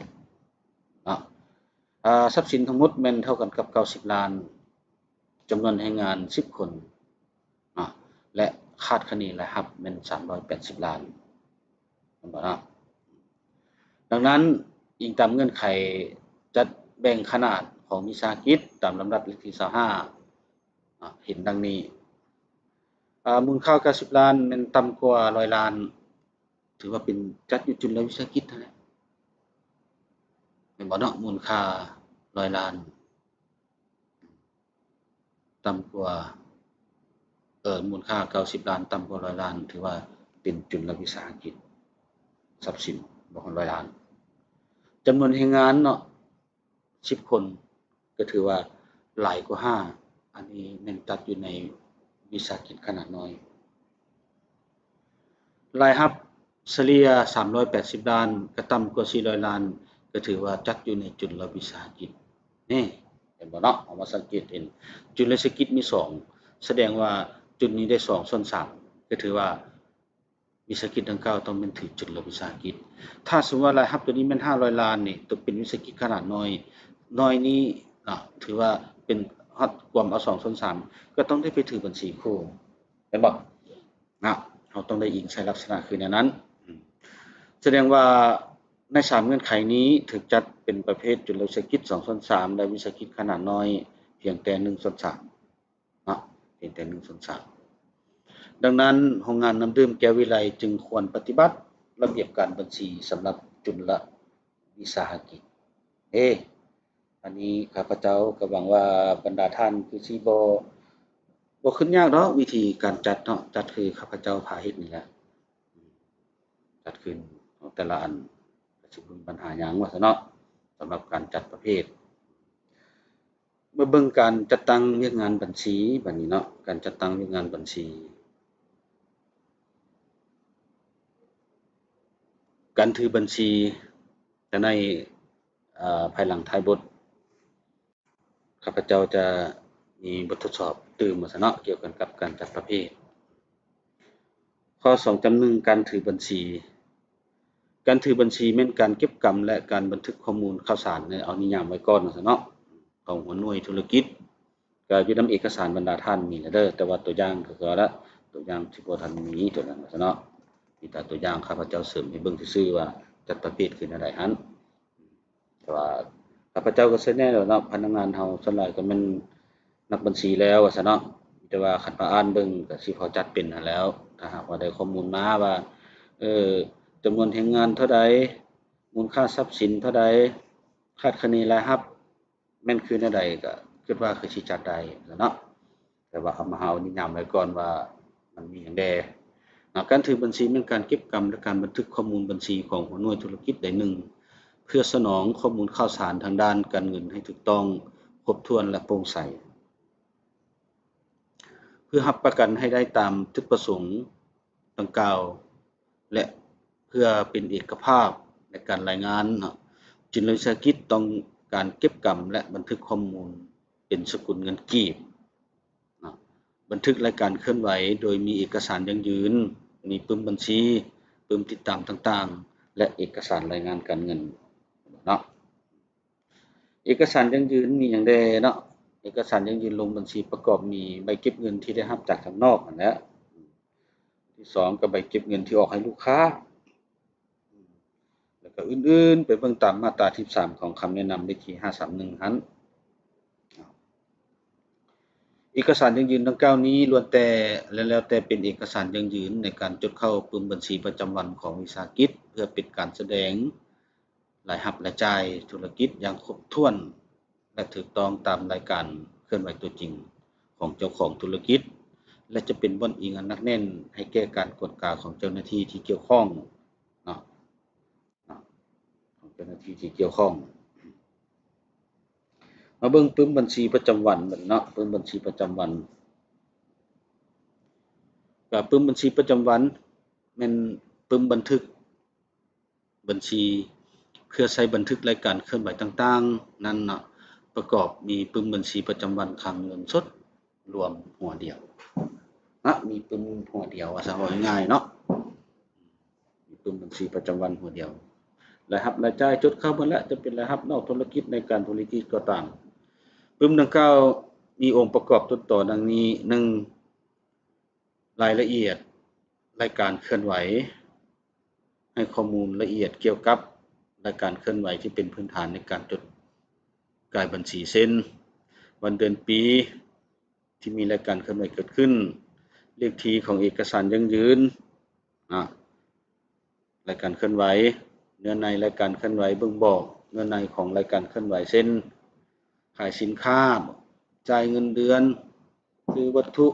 ເນາະ. ອາ ຊັບສິນທັງໝົດແມ່ນເທົ່າກັນກັບເກົ້າສິບລ້ານ, ຈຳນວນແຮງງານສິບຄົນເນາະ ແລະ ຄາດຄະເນລາຍຮັບແມ່ນສາມຮ້ອຍແປດສິບລ້ານ ແມ່ນບໍ່ເນາະ? ດັ່ງນັ້ນ, ອີງຕາມເງື່ອນໄຂຈັດແບ່ງຂະໜາດຂອງວິສາຫະກິດຕາມລຳດັບເລກທີຊາວຫ້າ ເນາະ ເຫັນດັ່ງນີ້. ອາ ມູນຄ່າເກົ້າສິບລ້ານແມ່ນຕ່ຳກວ່າຮ້ອຍລ້ານ ຖືວ່າເປັນ ຈັດຢູ່ຈຸນລະວິສາຫະກິດຫັ້ນແຫຼະ ແມ່ນບໍ່ເນາະ? ມູນຄ່າຮ້ອຍລ້ານ ຕ່ຳກວ່າ ເອີ ມູນຄ່າເກົ້າສິບລ້ານ ຕ່ຳກວ່າຮ້ອຍລ້ານ ຖືວ່າເປັນຈຸນລະວິສາຫະກິດ ຊັບສິນບໍ່ຮອດຮ້ອຍລ້ານ. ຈຳນວນແຮງງານເນາະ ສິບຄົນ ກໍຖືວ່າຫຼາຍກວ່າຫ້າ ອັນນີ້ແມ່ນຈັດຢູ່ໃນວິສາຫະກິດຂະໜາດນ້ອຍ. ລາຍຮັບສະເລ່ຍສາມຮ້ອຍແປດສິບລ້ານ ກໍຕ່ຳກວ່າສີ່ຮ້ອຍລ້ານ ກໍຖືວ່າຈັດຢູ່ໃນຈຸນລະວິສາຫະກິດ. ນີ້ ເຫັນບໍ່ເນາະ? ເຮົາມາສັງເກດເຫັນ ຈຸນລະວິສາຫະກິດມີສອງ ສະແດງວ່າຈຸນນີ້ໄດ້ສອງສ່ວນສາມ ກໍຖືວ່າ ວິສາຫະກິດດັ່ງກ່າວຕ້ອງແມ່ນຖືກຈຸນລະວິສາຫະກິດ. ຖ້າສົມມຸດວ່າລາຍຮັບຕົວນີ້ແມ່ນຫ້າຮ້ອຍລ້ານນີ້ ຕົກເປັນວິສາຫະກິດຂະໜາດນ້ອຍ ນ້ອຍນີ້ນະ ຖືວ່າເປັນຮອດກວມເອົາສອງສ່ວນສາມ ກໍຕ້ອງໄດ້ໄປຖືບັນຊີຄູ່ ແມ່ນບໍ່? ນະ ເຮົາຕ້ອງໄດ້ອີງໃສ່ລັກສະນະຄືແນວນັ້ນ. ສະແດງວ່າໃນສາມເງື່ອນໄຂນີ້ ຖືກຈັດເປັນປະເພດຈຸນລະວິສາຫະກິດສອງສ່ວນສາມ ແລະ ວິສາຫະກິດຂະໜາດນ້ອຍພຽງແຕ່ໜຶ່ງສ່ວນສາມ ເນາະ ເປັນແຕ່ໜຶ່ງສ່ວນສາມ. ດັ່ງນັ້ນ ໂຮງງານນ້ຳດື່ມແກ້ວວິໄລຈຶ່ງຄວນປະຕິບັດລະບຽບການບັນຊີສຳລັບຈຸນລະວິສາຫະກິດ. ເອ ອັນນີ້ຂ້າພະເຈົ້າກໍຫວັງວ່າບັນດາທ່ານຄືຊິບໍ່ ບໍ່ຂຶ້ນຍາກດອກ ວິທີການຈັດເນາະ ຈັດຄືຂ້າພະເຈົ້າພາເຮັດນີ້ແຫຼະ ຈັດຂຶ້ນຂອງແຕ່ລະອັນ ກໍຊິບໍ່ມີບັນຫາຫຍັງວ່າຊັ້ນເນາະ ສຳລັບການຈັດປະເພດ. ມາເບິ່ງການຈັດຕັ້ງວຽກງານບັນຊີບາດນີ້ເນາະ ການຈັດຕັ້ງວຽກງານບັນຊີ. ການຖືບັນຊີ ແຕ່ໃນ ເອີ ພາຍຫຼັງທ້າຍບົດ ຂ້າພະເຈົ້າຈະມີບົດທົດສອບຕື່ມວ່າຊັ້ນເນາະ ກ່ຽວກັນກັບການຈັດປະເພດ. ຂໍ້ສອງຈຸດໜຶ່ງ ການຖືບັນຊີ. ການຖືບັນຊີແມ່ນການເກັບກຳ ແລະ ການບັນທຶກຂໍ້ມູນຂ່າວສານ ເອົານິຍາມໄວ້ກ່ອນວ່າຊັ້ນເນາະ ຂອງຫົວໜ່ວຍທຸລະກິດ ກໍຢູ່ນຳເອກະສານບັນດາທ່ານມີແລ້ວເດີ ແຕ່ວ່າຕົວຢ່າງກໍຄືວ່າລະ ຕົວຢ່າງທີ່ບໍ່ທັນມີຕົວນັ້ນວ່າຊັ້ນເນາະ ມີແຕ່ຕົວຢ່າງຂ້າພະເຈົ້າເສີມໃຫ້ເບິ່ງຊື່ໆວ່າຈັດປະເພດຄືແນວໃດຫັ້ນ. ແຕ່ວ່າຂ້າພະເຈົ້າກໍເຊື່ອແນ່ແລ້ວເນາະ ພະນັກງານເຮົາສ່ວນຫຼາຍກໍແມ່ນນັກບັນຊີແລ້ວວ່າຊັ້ນເນາະ ແຕ່ວ່າຄັນມາອ່ານເບິ່ງກໍຊິພໍຈັດເປັນຫັ້ນແລ້ວ ຖ້າຫາກວ່າໄດ້ຂໍ້ມູນມາວ່າ ເອີ ຈຳນວນແຮງງານເທົ່າໃດ ມູນຄ່າຊັບສິນເທົ່າໃດ ຄາດຄະເນລາຍຮັບ ແມ່ນຄືແນວໃດ ກໍຄິດວ່າຄືຊິຈັດໄດ້ແຫຼະເນາະ ແຕ່ວ່າເອົາມາ ເຮົານິຍາມໄວ້ກ່ອນວ່າມັນມີຫຍັງແດ່ເນາະ. ການຖືບັນຊີແມ່ນການເກັບກຳ ແລະ ການບັນທຶກຂໍ້ມູນບັນຊີຂອງຫົວໜ່ວຍທຸລະກິດໃດໜຶ່ງ ເພື່ອສະໜອງຂໍ້ມູນຂ່າວສານທາງດ້ານການເງິນໃຫ້ຖືກຕ້ອງ, ຄົບຖ້ວນ ແລະ ໂປ່ງໃສ. ເພື່ອຮັບປະກັນໃຫ້ໄດ້ຕາມຈຸດປະສົງດັ່ງກ່າວ ແລະ ເພື່ອເປັນເອກະພາບໃນການລາຍງານເນາະ ຈິນລະວິສາຫະກິດຕ້ອງການເກັບກຳ ແລະ ບັນທຶກຂໍ້ມູນເປັນສະກຸນເງິນກີບເນາະ ບັນທຶກລາຍການເຄື່ອນໄຫວໂດຍມີເອກະສານຢັ້ງຢືນ, ມີປຶ້ມບັນຊີ, ປຶ້ມຕິດຕາມຕ່າງໆ ແລະ ເອກະສານລາຍງານການເງິນເນາະ. ເອກະສານຢັ້ງຢືນມີຫຍັງແດ່ເນາະ? ເອກະສານຢັ້ງຢືນລົງບັນຊີປະກອບມີໃບເກັບເງິນທີ່ໄດ້ຮັບຈາກທາງນອກຫັ້ນແຫຼະ. ທີສອງກໍໃບເກັບເງິນທີ່ອອກໃຫ້ລູກຄ້າ ແລ້ວກໍອື່ນໆ ໄປເບິ່ງຕາມມາດຕາທີສິບສາມຂອງຄຳແນະນຳເລກທີຫ້າສາມໜຶ່ງຫັ້ນ. ເອກະສານຢັ້ງຢືນດັ່ງກ່າວນີ້ລ້ວນແຕ່ ແລະ ແລ້ວແຕ່ເປັນເອກະສານຢັ້ງຢືນໃນການຈົດເຂົ້າປຶ້ມບັນຊີປະຈຳວັນຂອງວິສາຫະກິດ ເພື່ອເປັນການສະແດງ ລາຍຮັບລາຍຈ່າຍທຸລະກິດຢ່າງຄົບຖ້ວນ ແລະ ຖືກຕ້ອງຕາມລາຍການເຄື່ອນໄຫວຕົວຈິງຂອງເຈົ້າຂອງທຸລະກິດ ແລະ ຈະເປັນບ່ອນອີງອັນໜັກແໜ້ນໃຫ້ແກ່ການກວດກາຂອງເຈົ້າໜ້າທີ່ທີ່ກ່ຽວຂ້ອງເນາະ ຂອງເຈົ້າໜ້າທີ່ທີ່ກ່ຽວຂ້ອງ. ມາເບິ່ງປຶ້ມບັນຊີປະຈຳວັນເນາະ ປຶ້ມບັນຊີປະຈຳວັນ ກໍປຶ້ມບັນຊີປະຈຳວັນແມ່ນປຶ້ມບັນທຶກ ບັນຊີ ເພື່ອໃຊ້ບັນທຶກລາຍການເຄື່ອນໄຫວຕ່າງໆນັ້ນເນາະ ປະກອບມີປຶ້ມບັນຊີປະຈຳວັນຄັງເງິນສົດລວມຫົວດຽວນະ ມີປຶ້ມຫົວດຽວ ວ່າຊະ ເວົ້າງ່າຍໆເນາະ ມີປຶ້ມບັນຊີປະຈຳວັນຫົວດຽວ. ລາຍຮັບລາຍຈ່າຍຈົດເຂົ້າໝົດແລ້ວ ຈະເປັນລາຍຮັບນອກທຸລະກິດ ໃນການທຸລະກິດກໍຕາມ. ປຶ້ມດັ່ງກ່າວມີອົງປະກອບຕົ້ນຕໍດັ່ງນີ້ ໜຶ່ງ ລາຍລະອຽດລາຍການເຄື່ອນໄຫວ ໃຫ້ຂໍ້ມູນລະອຽດກ່ຽວກັບລາຍການເຄື່ອນໄຫວທີ່ເປັນພື້ນຖານໃນການຈົດກາຍບັນຊີ ເຊັ່ນ ວັນເດືອນປີທີ່ມີລາຍການເຄື່ອນໄຫວເກີດຂຶ້ນ, ເລກທີຂອງເອກະສານຢັ້ງຢືນ ອາ ລາຍການເຄື່ອນໄຫວ, ເນື້ອໃນລາຍການເຄື່ອນໄຫວບົ່ງບອກເນື້ອໃນຂອງລາຍການເຄື່ອນໄຫວ ເຊັ່ນ ຂາຍສິນຄ້າ, ຈ່າຍເງິນເດືອນ, ຊື້ວັດຖຸ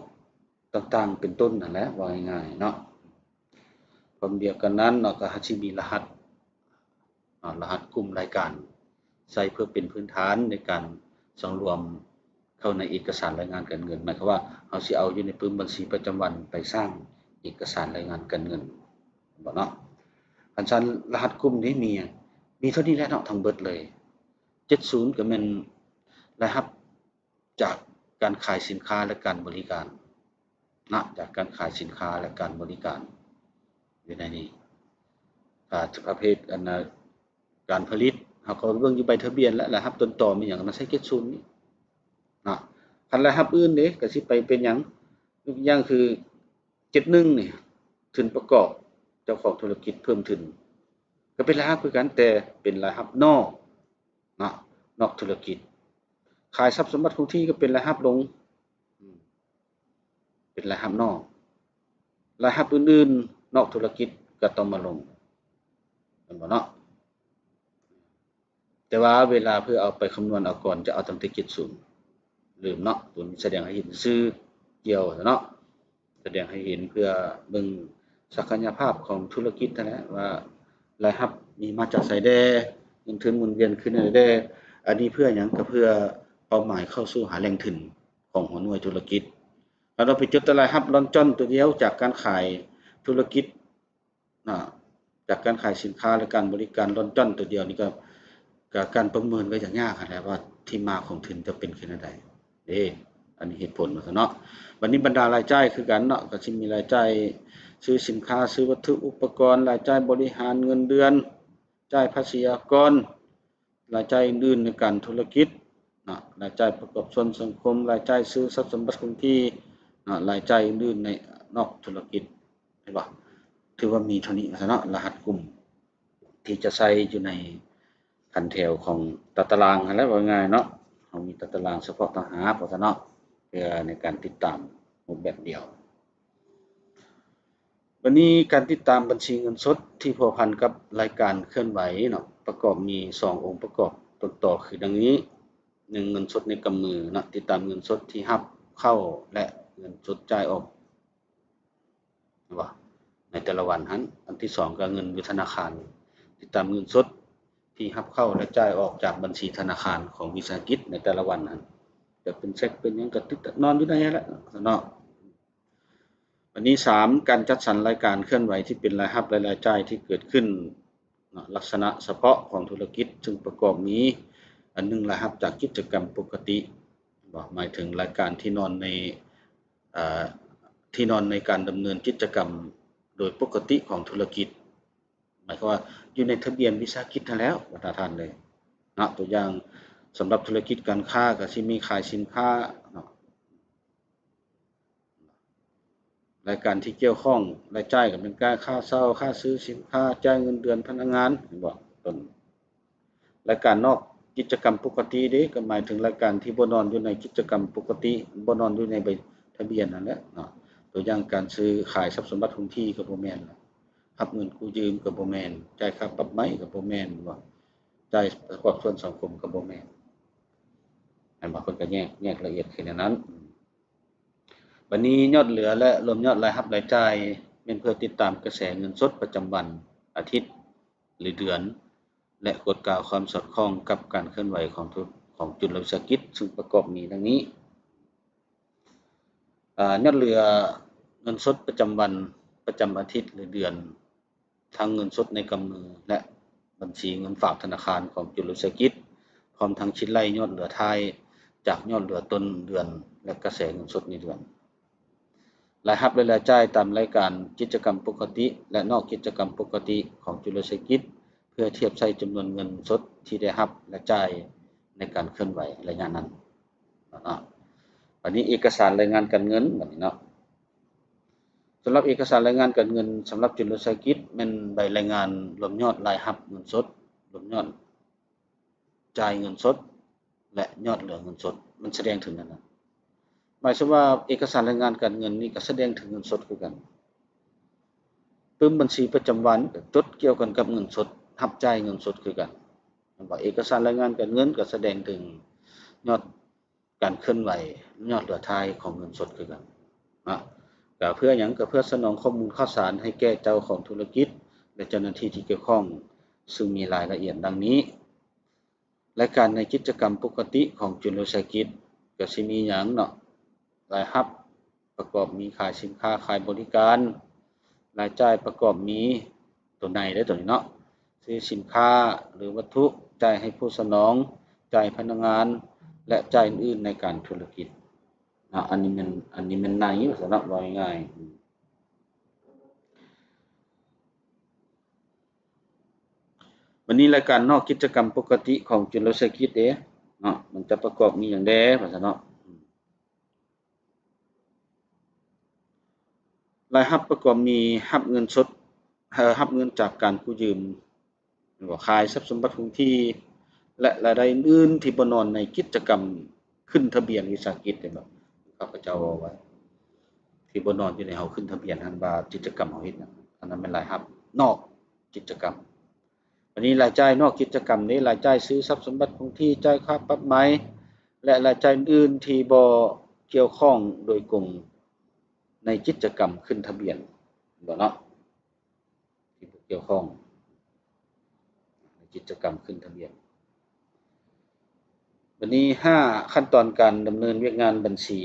ຕ່າງໆ ເປັນຕົ້ນຫັ້ນແຫຼະ ເວົ້າງ່າຍໆເນາະ. ພ້ອມດຽວກັນນັ້ນເນາະ ກໍອາດຊິມີລະຫັດ ອາ ລະຫັດກຸ່ມລາຍການ ໃຊ້ເພື່ອເປັນພື້ນຖານໃນການສັງລວມເຂົ້າໃນເອກະສານລາຍງານການເງິນ ໝາຍຄວາມວ່າເຮົາຊິເອົາຢູ່ໃນປຶ້ມບັນຊີປະຈຳວັນໄປສ້າງເອກະສານລາຍງານການເງິນ ແມ່ນບໍ່ເນາະ? ຄັນຊັ້ນລະຫັດກຸ່ມນີ້ມີຫຍັງ? ມີເທົ່ານີ້ແຫຼະເນາະ ທັງເບິດເລີຍ. ເຈັດສູນ ກໍແມ່ນລາຍຮັບ ຈາກການຂາຍສິນຄ້າ ແລະ ການບໍລິການນະ ຈາກການຂາຍສິນຄ້າ ແລະ ການບໍລິການ ຢູ່ໃນນີ້. ຖ້າປະເພດ ອັນນະ ການຜະລິດ ເຮົາກໍເບິ່ງຢູ່ໃບທະບຽນ ແລະ ລາຍຮັບຕົ້ນຕໍມີຫຍັງ ມາໃສ່ເຈັດສູນນີ້ນະ. ຄັນລາຍຮັບອື່ນເດ ກໍຊິໄປເປັນຫຍັງ? ຍົກຕົວຢ່າງຄື ເຈັດໜຶ່ງນີ້ ທຶນປະກອບເຈົ້າຂອງທຸລະກິດເພີ່ມທຶນ ກໍເປັນລາຍຮັບຄືກັນ ແຕ່ເປັນລາຍຮັບນອກນະ ນອກທຸລະກິດ. ຂາຍຊັບສົມບັດຄົງທີ່ກໍເປັນລາຍຮັບລົງ ອືມ ເປັນລາຍຮັບນອກ. ລາຍຮັບອື່ນໆນອກທຸລະກິດກໍຕ້ອງມາລົງ ແມ່ນບໍ່ເນາະ? ແຕ່ວ່າເວລາເພື່ອເອົາໄປຄຳນວນເອົາກ່ອນ ຈະເອົາຕັ້ງແຕ່ເຈັດສູນ ລືມເນາະ ຕົວນີ້ສະແດງໃຫ້ເຫັນຊື່ກ່ຽວເນາະ ສະແດງໃຫ້ເຫັນເພື່ອເບິ່ງສັກກະຍະພາບຂອງທຸລະກິດຫັ້ນແຫຼະ ວ່າລາຍຮັບມີມາຈາກໃສແດ່ ເງິນທຶນໝູນວຽນຄືແນວໃດແດ່. ອັນນີ້ເພື່ອຫຍັງ? ກໍເພື່ອເປົ້າໝາຍເຂົ້າສູ່ຫາແຫຼ່ງທຶນຂອງຫົວໜ່ວຍທຸລະກິດ. ແລ້ວເຮົາໄປຈົດແຕ່ລາຍຮັບລ່ອນຈ້ອນຕົວດຽວຈາກການຂາຍທຸລະກິດ ນະ ຈາກການຂາຍສິນຄ້າ ແລະ ການບໍລິການລ້ອນຈ້ອນໂຕດຽວນີ້ ກໍ ກໍການປະເມີນກໍຈະຍາກຫັ້ນແຫຼະ ວ່າທີ່ມາຂອງທຶນຈະເປັນຄືແນວໃດເດ້. ອັນນີ້ເຫດຜົນວ່າຊັ້ນເນາະ. ບັດນີ້ບັນດາລາຍຈ່າຍຄືກັນເນາະ ກໍຊິມີລາຍຈ່າຍຊື້ສິນຄ້າ, ຊື້ວັດຖຸອຸປະກອນ, ລາຍຈ່າຍບໍລິຫານເງິນເດືອນ, ຈ່າຍພາສີອາກອນ, ລາຍຈ່າຍອື່ນໆໃນການທຸລະກິດເນາະ, ລາຍຈ່າຍປະກອບສ່ວນສັງຄົມ, ລາຍຈ່າຍຊື້ຊັບສົມບັດຄົງທີ່ເນາະ, ລາຍຈ່າຍອື່ນໆໃນນອກທຸລະກິດ ເຫັນບໍ່? ຖືວ່າມີເທົ່ານີ້ວ່າຊັ້ນເນາະ ລະຫັດກຸ່ມທີ່ຈະໃສ່ຢູ່ໃນຂັ້ນແຖວຂອງຕາຕະລາງຫັ້ນແຫຼະ ເວົ້າງ່າຍເນາະ. ເຮົາມີຕາຕະລາງສະເພາະຕ່າງຫາກວ່າຊັ້ນເນາະ ເພື່ອໃນການຕິດຕາມຮູບແບບດຽວ. ບັດນີ້ການຕິດຕາມບັນຊີເງິນສົດທີ່ພົວພັນກັບລາຍການເຄື່ອນໄຫວເນາະ ປະກອບມີສອງອົງປະກອບຕົ້ນຕໍຄືດັ່ງນີ້. ໜຶ່ງ ເງິນສົດໃນກຳມືເນາະ ຕິດຕາມເງິນສົດທີ່ຮັບເຂົ້າ ແລະ ເງິນສົດຈ່າຍອອກ ວ່າໃນແຕ່ລະວັນຫັ້ນ. ອັນທີສອງກໍເງິນຢູ່ທະນາຄານ ຕິດຕາມເງິນສົດທີ່ຮັບເຂົ້າ ແລະ ຈ່າຍອອກຈາກບັນຊີທະນາຄານຂອງວິສາຫະກິດໃນແຕ່ລະວັນຫັ້ນ ຈະເປັນເຊັກເປັນຫຍັງກໍຕິດນອນຢູ່ໃນຫັ້ນແຫຼະເນາະ. ອັນທີສາມ ການຈັດສັນລາຍການເຄື່ອນໄຫວທີ່ເປັນລາຍຮັບ ແລະ ລາຍຈ່າຍທີ່ເກີດຂຶ້ນເນາະ ລັກສະນະສະເພາະຂອງທຸລະກິດ ຊຶ່ງປະກອບມີ ອັນໜຶ່ງ ລາຍຮັບຈາກກິດຈະກຳປົກກະຕິ ບໍ່ ໝາຍເຖິງລາຍການທີ່ນອນໃນ ເອີ ທີ່ນອນໃນການດຳເນີນກິດຈະກຳໂດຍປົກກະຕິຂອງທຸລະກິດ ໝາຍຄວາມວ່າຢູ່ໃນທະບຽນວິສາຫະກິດຫັ້ນແຫຼ້ວ ບັນດາທ່ານເອີຍເນາະ. ຕົວຢ່າງ ສຳລັບທຸລະກິດການຄ້າກໍຊິມີຂາຍສິນຄ້າເນາະ ລາຍການທີ່ກ່ຽວຂ້ອງລາຍຈ່າຍກໍແມ່ນການຄ່າເຊົ່າ, ຄ່າຊື້ສິນຄ້າ, ຈ່າຍເງິນເດືອນພະນັກງານ ເຫັນບໍ່? ຕົ້ນ ລາຍການນອກກິດຈະກຳປົກກະຕິເດ້ ກໍໝາຍເຖິງລາຍການທີ່ບໍ່ນອນຢູ່ໃນກິດຈະກຳປົກກະຕິ ບໍ່ນອນຢູ່ໃນໃບທະບຽນຫັ້ນແຫຼະເນາະ. ຕົວຢ່າງການຊື້ຂາຍຊັບສົມບັດຄົງທີ່ກໍບໍ່ແມ່ນລະ ຮັບເງິນກູ້ຢືມກໍບໍ່ແມ່ນ, ຈ່າຍຄ່າປັບໃໝກໍບໍ່ແມ່ນ ແມ່ນບໍ່? ຈ່າຍປະກອບສ່ວນສັງຄົມກໍບໍ່ແມ່ນ ແມ່ນບໍ່? ເພິ່ນກໍແຍກ ແຍກລະອຽດຄືແນວນັ້ນ. ບັດນີ້ຍອດເຫຼືອ ແລະ ລວມຍອດລາຍຮັບລາຍຈ່າຍ ແມ່ນເພື່ອຕິດຕາມກະແສເງິນສົດປະຈຳວັນ, ອາທິດ ຫຼື ເດືອນ ແລະ ກວດກາຄວາມສອດຄ່ອງກັບການເຄື່ອນໄຫວຂອງທຸ ຂອງຈຸລະວິສາຫະກິດ ຊຶ່ງປະກອບມີດັ່ງນີ້. ອາ ຍອດເຫຼືອເງິນສົດປະຈຳວັນ, ປະຈຳອາທິດ ຫຼື ເດືອນ, ທັງເງິນສົດໃນກຳມື ແລະ ບັນຊີເງິນຝາກທະນາຄານຂອງຈຸລະວິສາຫະກິດ, ພ້ອມທັງຄິດໄລ່ຍອດເຫຼືອທ້າຍຈາກຍອດເຫຼືອຕົ້ນເດືອນ ແລະ ກະແສເງິນສົດໃນເດືອນ. ລາຍຮັບ ແລະ ລາຍຈ່າຍຕາມລາຍການກິດຈະກຳປົກກະຕິ ແລະ ນອກກິດຈະກຳປົກກະຕິຂອງຈຸລະວິສາຫະກິດ ເພື່ອທຽບໃສ່ຈຳນວນເງິນສົດທີ່ໄດ້ຮັບ ແລະ ຈ່າຍໃນການເຄື່ອນໄຫວໄລຍະນັ້ນເນາະ. ບັດນີ້ເອກະສານລາຍງານການເງິນ ບັດນີ້ເນາະ. ສຳລັບເອກະສານລາຍງານການເງິນສຳລັບຈຸລະວິສາຫະກິດ ແມ່ນໃບລາຍງານລວມຍອດລາຍຮັບເງິນສົດ, ລວມຍອດຈ່າຍເງິນສົດ ແລະ ຍອດເຫຼືອເງິນສົດ ມັນສະແດງເຖິງນັ້ນນະ. ໝາຍຄວາມວ່າເອກະສານລາຍງານການເງິນນີ້ກໍສະແດງເຖິງເງິນສົດຄືກັນ. ປຶ້ມບັນຊີປະຈຳວັນກໍຈົດກ່ຽວກັນກັບເງິນສົດ, ຮັບຈ່າຍເງິນສົດຄືກັນ. ແມ່ນບໍ່? ເອກະສານລາຍງານການເງິນກໍສະແດງເຖິງຍອດການເຄື່ອນໄຫວ, ຍອດເຫຼືອທ້າຍຂອງເງິນສົດຄືກັນເນາະ. ກໍເພື່ອຫຍັງ? ກໍເພື່ອສະໜອງຂໍ້ມູນຂ່າວສານໃຫ້ແກ່ເຈົ້າຂອງທຸລະກິດ ແລະ ເຈົ້າໜ້າທີ່ທີ່ກ່ຽວຂ້ອງ, ຊຶ່ງມີລາຍລະອຽດດັ່ງນີ້. ລາຍການໃນກິດຈະກຳປົກກະຕິຂອງຈຸລະວິສາຫະກິດ ກໍຊິມີຫຍັງເນາະ? ລາຍຮັບປະກອບມີຂາຍສິນຄ້າ, ຂາຍບໍລິການ. ລາຍຈ່າຍປະກອບມີ ຕົວໃນເດ້ ຕົວນີ້ເນາະ, ຊື້ສິນຄ້າ ຫຼື ວັດຖຸ, ຈ່າຍໃຫ້ຜູ້ສະໜອງ, ຈ່າຍພະນັກງານ ແລະ ຈ່າຍອື່ນໆໃນການທຸລະກິດ. ອາ ອັນນີ້ແມ່ນ ອັນນີ້ແມ່ນໃນ ວ່າຊັ້ນເນາະ ເວົ້າງ່າຍໆ. ບັດນີ້ລາຍການນອກກິດຈະກຳປົກກະຕິຂອງຈຸລະວິສາຫະກິດເດ້ເນາະ ມັນຈະປະກອບມີຫຍັງແດ່ ວ່າຊັ້ນເນາະ. ລາຍຮັບປະກອບມີຮັບເງິນສົດ, ເອີ, ຮັບເງິນຈາກການກູ້ຢືມ, ແມ່ນບໍ່? ຂາຍຊັບສົມບັດຄົງທີ່ ແລະ ລາຍໄດ້ອື່ນໆທີ່ບໍ່ນອນໃນກິດຈະກຳຂຶ້ນທະບຽນວິສາຫະກິດ ເຫັນບໍ່? ຂ້າພະເຈົ້າເວົ້າໄວ້ ທີ່ບໍ່ນອນຢູ່ໃນເຮົາຂຶ້ນທະບຽນຫັ້ນ ວ່າກິດຈະກຳເຮົາເຮັດຫຍັງ, ອັນນັ້ນແມ່ນລາຍຮັບນອກກິດຈະກຳ. ບັດນີ້ລາຍຈ່າຍນອກກິດຈະກຳເດ້, ລາຍຈ່າຍຊື້ຊັບສົມບັດຄົງທີ່, ຈ່າຍຄ່າປັບໃໝ ແລະ ລາຍຈ່າຍອື່ນໆທີ່ບໍ່ກ່ຽວຂ້ອງໂດຍກົງໃນກິດຈະກຳຂຶ້ນທະບຽນ ເຫັນບໍ່ເນາະ? ທີ່ບໍ່ກ່ຽວຂ້ອງໃນກິດຈະກຳຂຶ້ນທະບຽນ. ບັດນີ້ ຫ້າ ຂັ້ນຕອນການດຳເນີນວຽກງານບັນຊີ.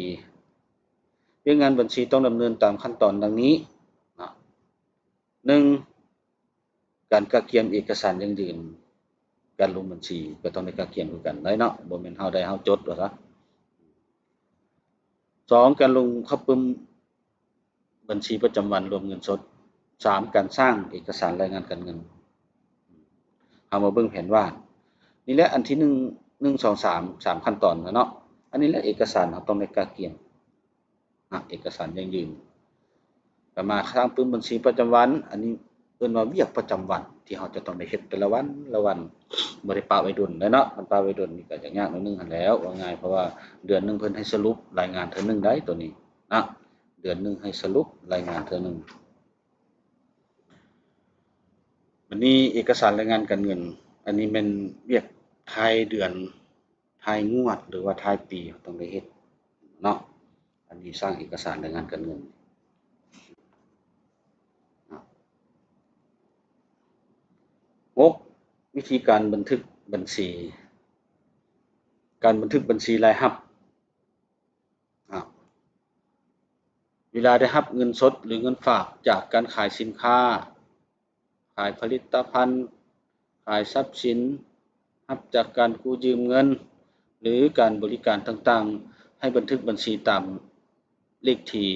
ວຽກງານບັນຊີຕ້ອງດຳເນີນຕາມຂັ້ນຕອນດັ່ງນີ້ເນາະ. ໜຶ່ງ, ການກະກຽມເອກະສານຢັ້ງຢືນການລົງບັນຊີກໍຕ້ອງໄດ້ກະກຽມຄືກັນໄດ້ເນາະ, ບໍ່ແມ່ນເຮົາໄດ້ເຮົາຈົດວ່າຊະ. ສອງ ການລົງເຂົ້າປຶ້ມບັນຊີປະຈຳວັນລວມເງິນສົດ. ສາມ ການສ້າງເອກະສານລາຍງານການເງິນ. ເຮົາມາເບິ່ງແຜນວາດ. ນີ້ແຫຼະອັນທີໜຶ່ງ ໜຶ່ງ ສອງ ສາມ ສາມຂັ້ນຕອນເນາະ. ອັນນີ້ແຫຼະເອກະສານເຮົາຕ້ອງໄດ້ກະກຽມ ອະ ເອກະສານຢັ້ງຢືນ. ຕໍ່ມາສ້າງປຶ້ມບັນຊີປະຈຳວັນ, ອັນນີ້ເອີ້ນວ່າວຽກປະຈຳວັນທີ່ເຮົາຈະຕ້ອງໄດ້ເຮັດແຕ່ລະວັນລະວັນ, ບໍ່ໄດ້ປະໄວ້ດົນເດ້ເນາະ. ຄັນປະໄວ້ດົນນີ້ກໍຈະຍາກໜ້ອຍໜຶ່ງຫັ້ນແຫຼ້ວ ເວົ້າງ່າຍ, ເພາະວ່າເດືອນໜຶ່ງເພິ່ນໃຫ້ສະຫຼຸບລາຍງານເທື່ອໜຶ່ງໄດ໋ ໂຕນີ້ນະ, ເດືອນໜຶ່ງໃຫ້ສະຫຼຸບລາຍງານເທື່ອໜຶ່ງ. ບັດນີ້ເອກະສານລາຍງານການເງິນ, ອັນນີ້ແມ່ນວຽກທ້າຍເດືອນ ທ້າຍງວດ ຫຼືວ່າທ້າຍປີ ເຮົາຕ້ອງໄດ້ເຮັດເນາະ. ອັນນີ້ສ້າງເອກະສານລາຍງານການເງິນ. ຫົກ ວິທີການບັນທຶກບັນຊີ. ການບັນທຶກບັນຊີລາຍຮັບ. ເວລາໄດ້ຮັບເງິນສົດ ຫຼື ເງິນຝາກຈາກການຂາຍສິນຄ້າ, ຂາຍຜະລິດຕະພັນ, ຂາຍຊັບສິນ, ຮັບຈາກການກູ້ຢືມເງິນ ຫຼື ການບໍລິການຕ່າງໆ, ໃຫ້ບັນທຶກບັນຊີຕາມເລກທີ,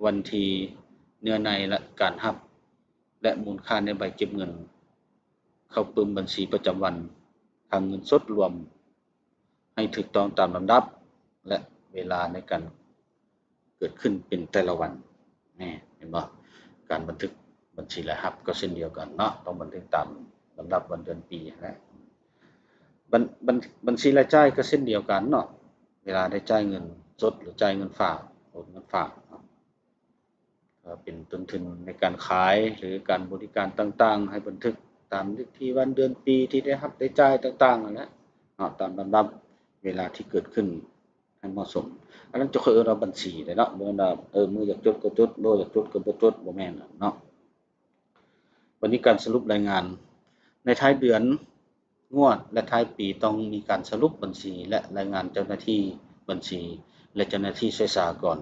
ວັນທີ, ເນື້ອໃນ ແລະ ການຮັບ ແລະ ມູນຄ່າໃນໃບເກັບເງິນ ເຂົ້າປຶ້ມບັນຊີປະຈຳວັນ ຄັງເງິນສົດລວມ ໃຫ້ຖືກຕ້ອງຕາມລຳດັບ ແລະ ເວລາໃນການເກີດຂຶ້ນເປັນແຕ່ລະວັນ. ແມ່ນ ເຫັນບໍ່? ການບັນທຶກບັນຊີລາຍຮັບກໍເຊັ່ນດຽວກັນເນາະ, ຕ້ອງບັນທຶກຕາມລຳດັບວັນເດືອນປີຫັ້ນແຫຼະ. ບັນ ບັນ ບັນຊີລາຍຈ່າຍກໍເຊັ່ນດຽວກັນເນາະ, ເວລາໄດ້ຈ່າຍເງິນສົດ ຫຼື ຈ່າຍເງິນຝາກ, ໂອນເງິນຝາກເນາະ. ກໍເປັນຕົ້ນທຶນໃນການຂາຍ ຫຼື ການບໍລິການຕ່າງໆ ໃຫ້ບັນທຶກຕາມເລກທີ ວັນເດືອນປີທີ່ໄດ້ຮັບໄດ້ຈ່າຍຕ່າງໆນັ້ນແຫຼະເນາະ, ຕາມລຳດັບເວລາທີ່ເກີດຂຶ້ນໃຫ້ເໝາະສົມ. ອັນນັ້ນຈະຄ່ອຍເອີ້ນວ່າບັນຊີເດ້ເນາະ, ບໍ່ແມ່ນວ່າ ເອີ ມື້ຢາກຈົດກໍຈົດ, ບໍ່ຢາກຈົດກໍບໍ່ຈົດ, ບໍ່ແມ່ນເນາະ. ບັດນີ້ການສະຫຼຸບລາຍງານ ໃນທ້າຍເດືອນ, ງວດ ແລະ ທ້າຍປີ ຕ້ອງມີການສະຫຼຸບບັນຊີ ແລະ ລາຍງານເຈົ້າໜ້າທີ່ບັນຊີ ແລະ ເຈົ້າໜ້າທີ່ຊ່ວຍສາຫະກອນ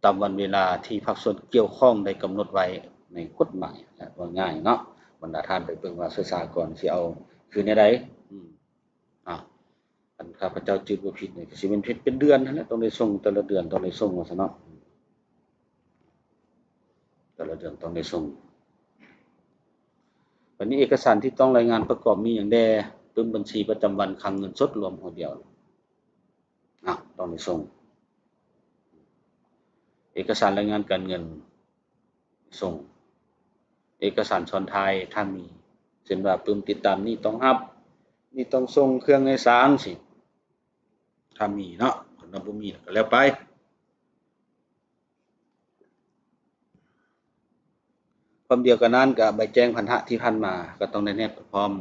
ຕາມວັນເວລາທີ່ພາກສ່ວນກ່ຽວຂ້ອງໄດ້ກຳນົດໄວ້ໃນກົດໝາຍ. ເວົ້າງ່າຍເນາະ, ບັນດາທ່ານໄປເບິ່ງວ່າຊ່ວຍສາຫະກອນຊິເອົາຄືແນວໃດ. ອາ ຄັນຂ້າພະເຈົ້າຈື່ບໍ່ຜິດນີ້ ກໍຊິແມ່ນເຮັດເປັນເດືອນຫັ້ນແຫຼະ, ຕ້ອງໄດ້ສົ່ງແຕ່ລະເດືອນ, ຕ້ອງໄດ້ສົ່ງວ່າຊັ້ນເນາະ, ແຕ່ລະເດືອນຕ້ອງໄດ້ສົ່ງ. ບັດນີ້ເອກະສານທີ່ຕ້ອງລາຍງານປະກອບມີຫຍັງແດ່? ປຶ້ມບັນຊີປະຈຳວັນ, ຄັງເງິນສົດລວມຫົວດຽວ ອາ ຕ້ອງໄດ້ສົ່ງ. ເອກະສານລາຍງານການເງິນ ສົ່ງ. ເອກະສານຊ້ອນທ້າຍຖ້າມີ ເຊັ່ນວ່າປຶ້ມຕິດຕາມນີ້ຕ້ອງຮັບ, ນີ້ຕ້ອງສົ່ງ, ເຄື່ອງໃນສານຊີ້ ຖ້າມີເນາະ, ຄັນວ່າບໍ່ມີກໍແລ້ວໄປ. ພ້ອມດຽວກັນນັ້ນກໍໃບແຈ້ງພັນທະທີ່ຜ່ານມາກໍຕ້ອງໄດ້ແນບໄປພ້ອມ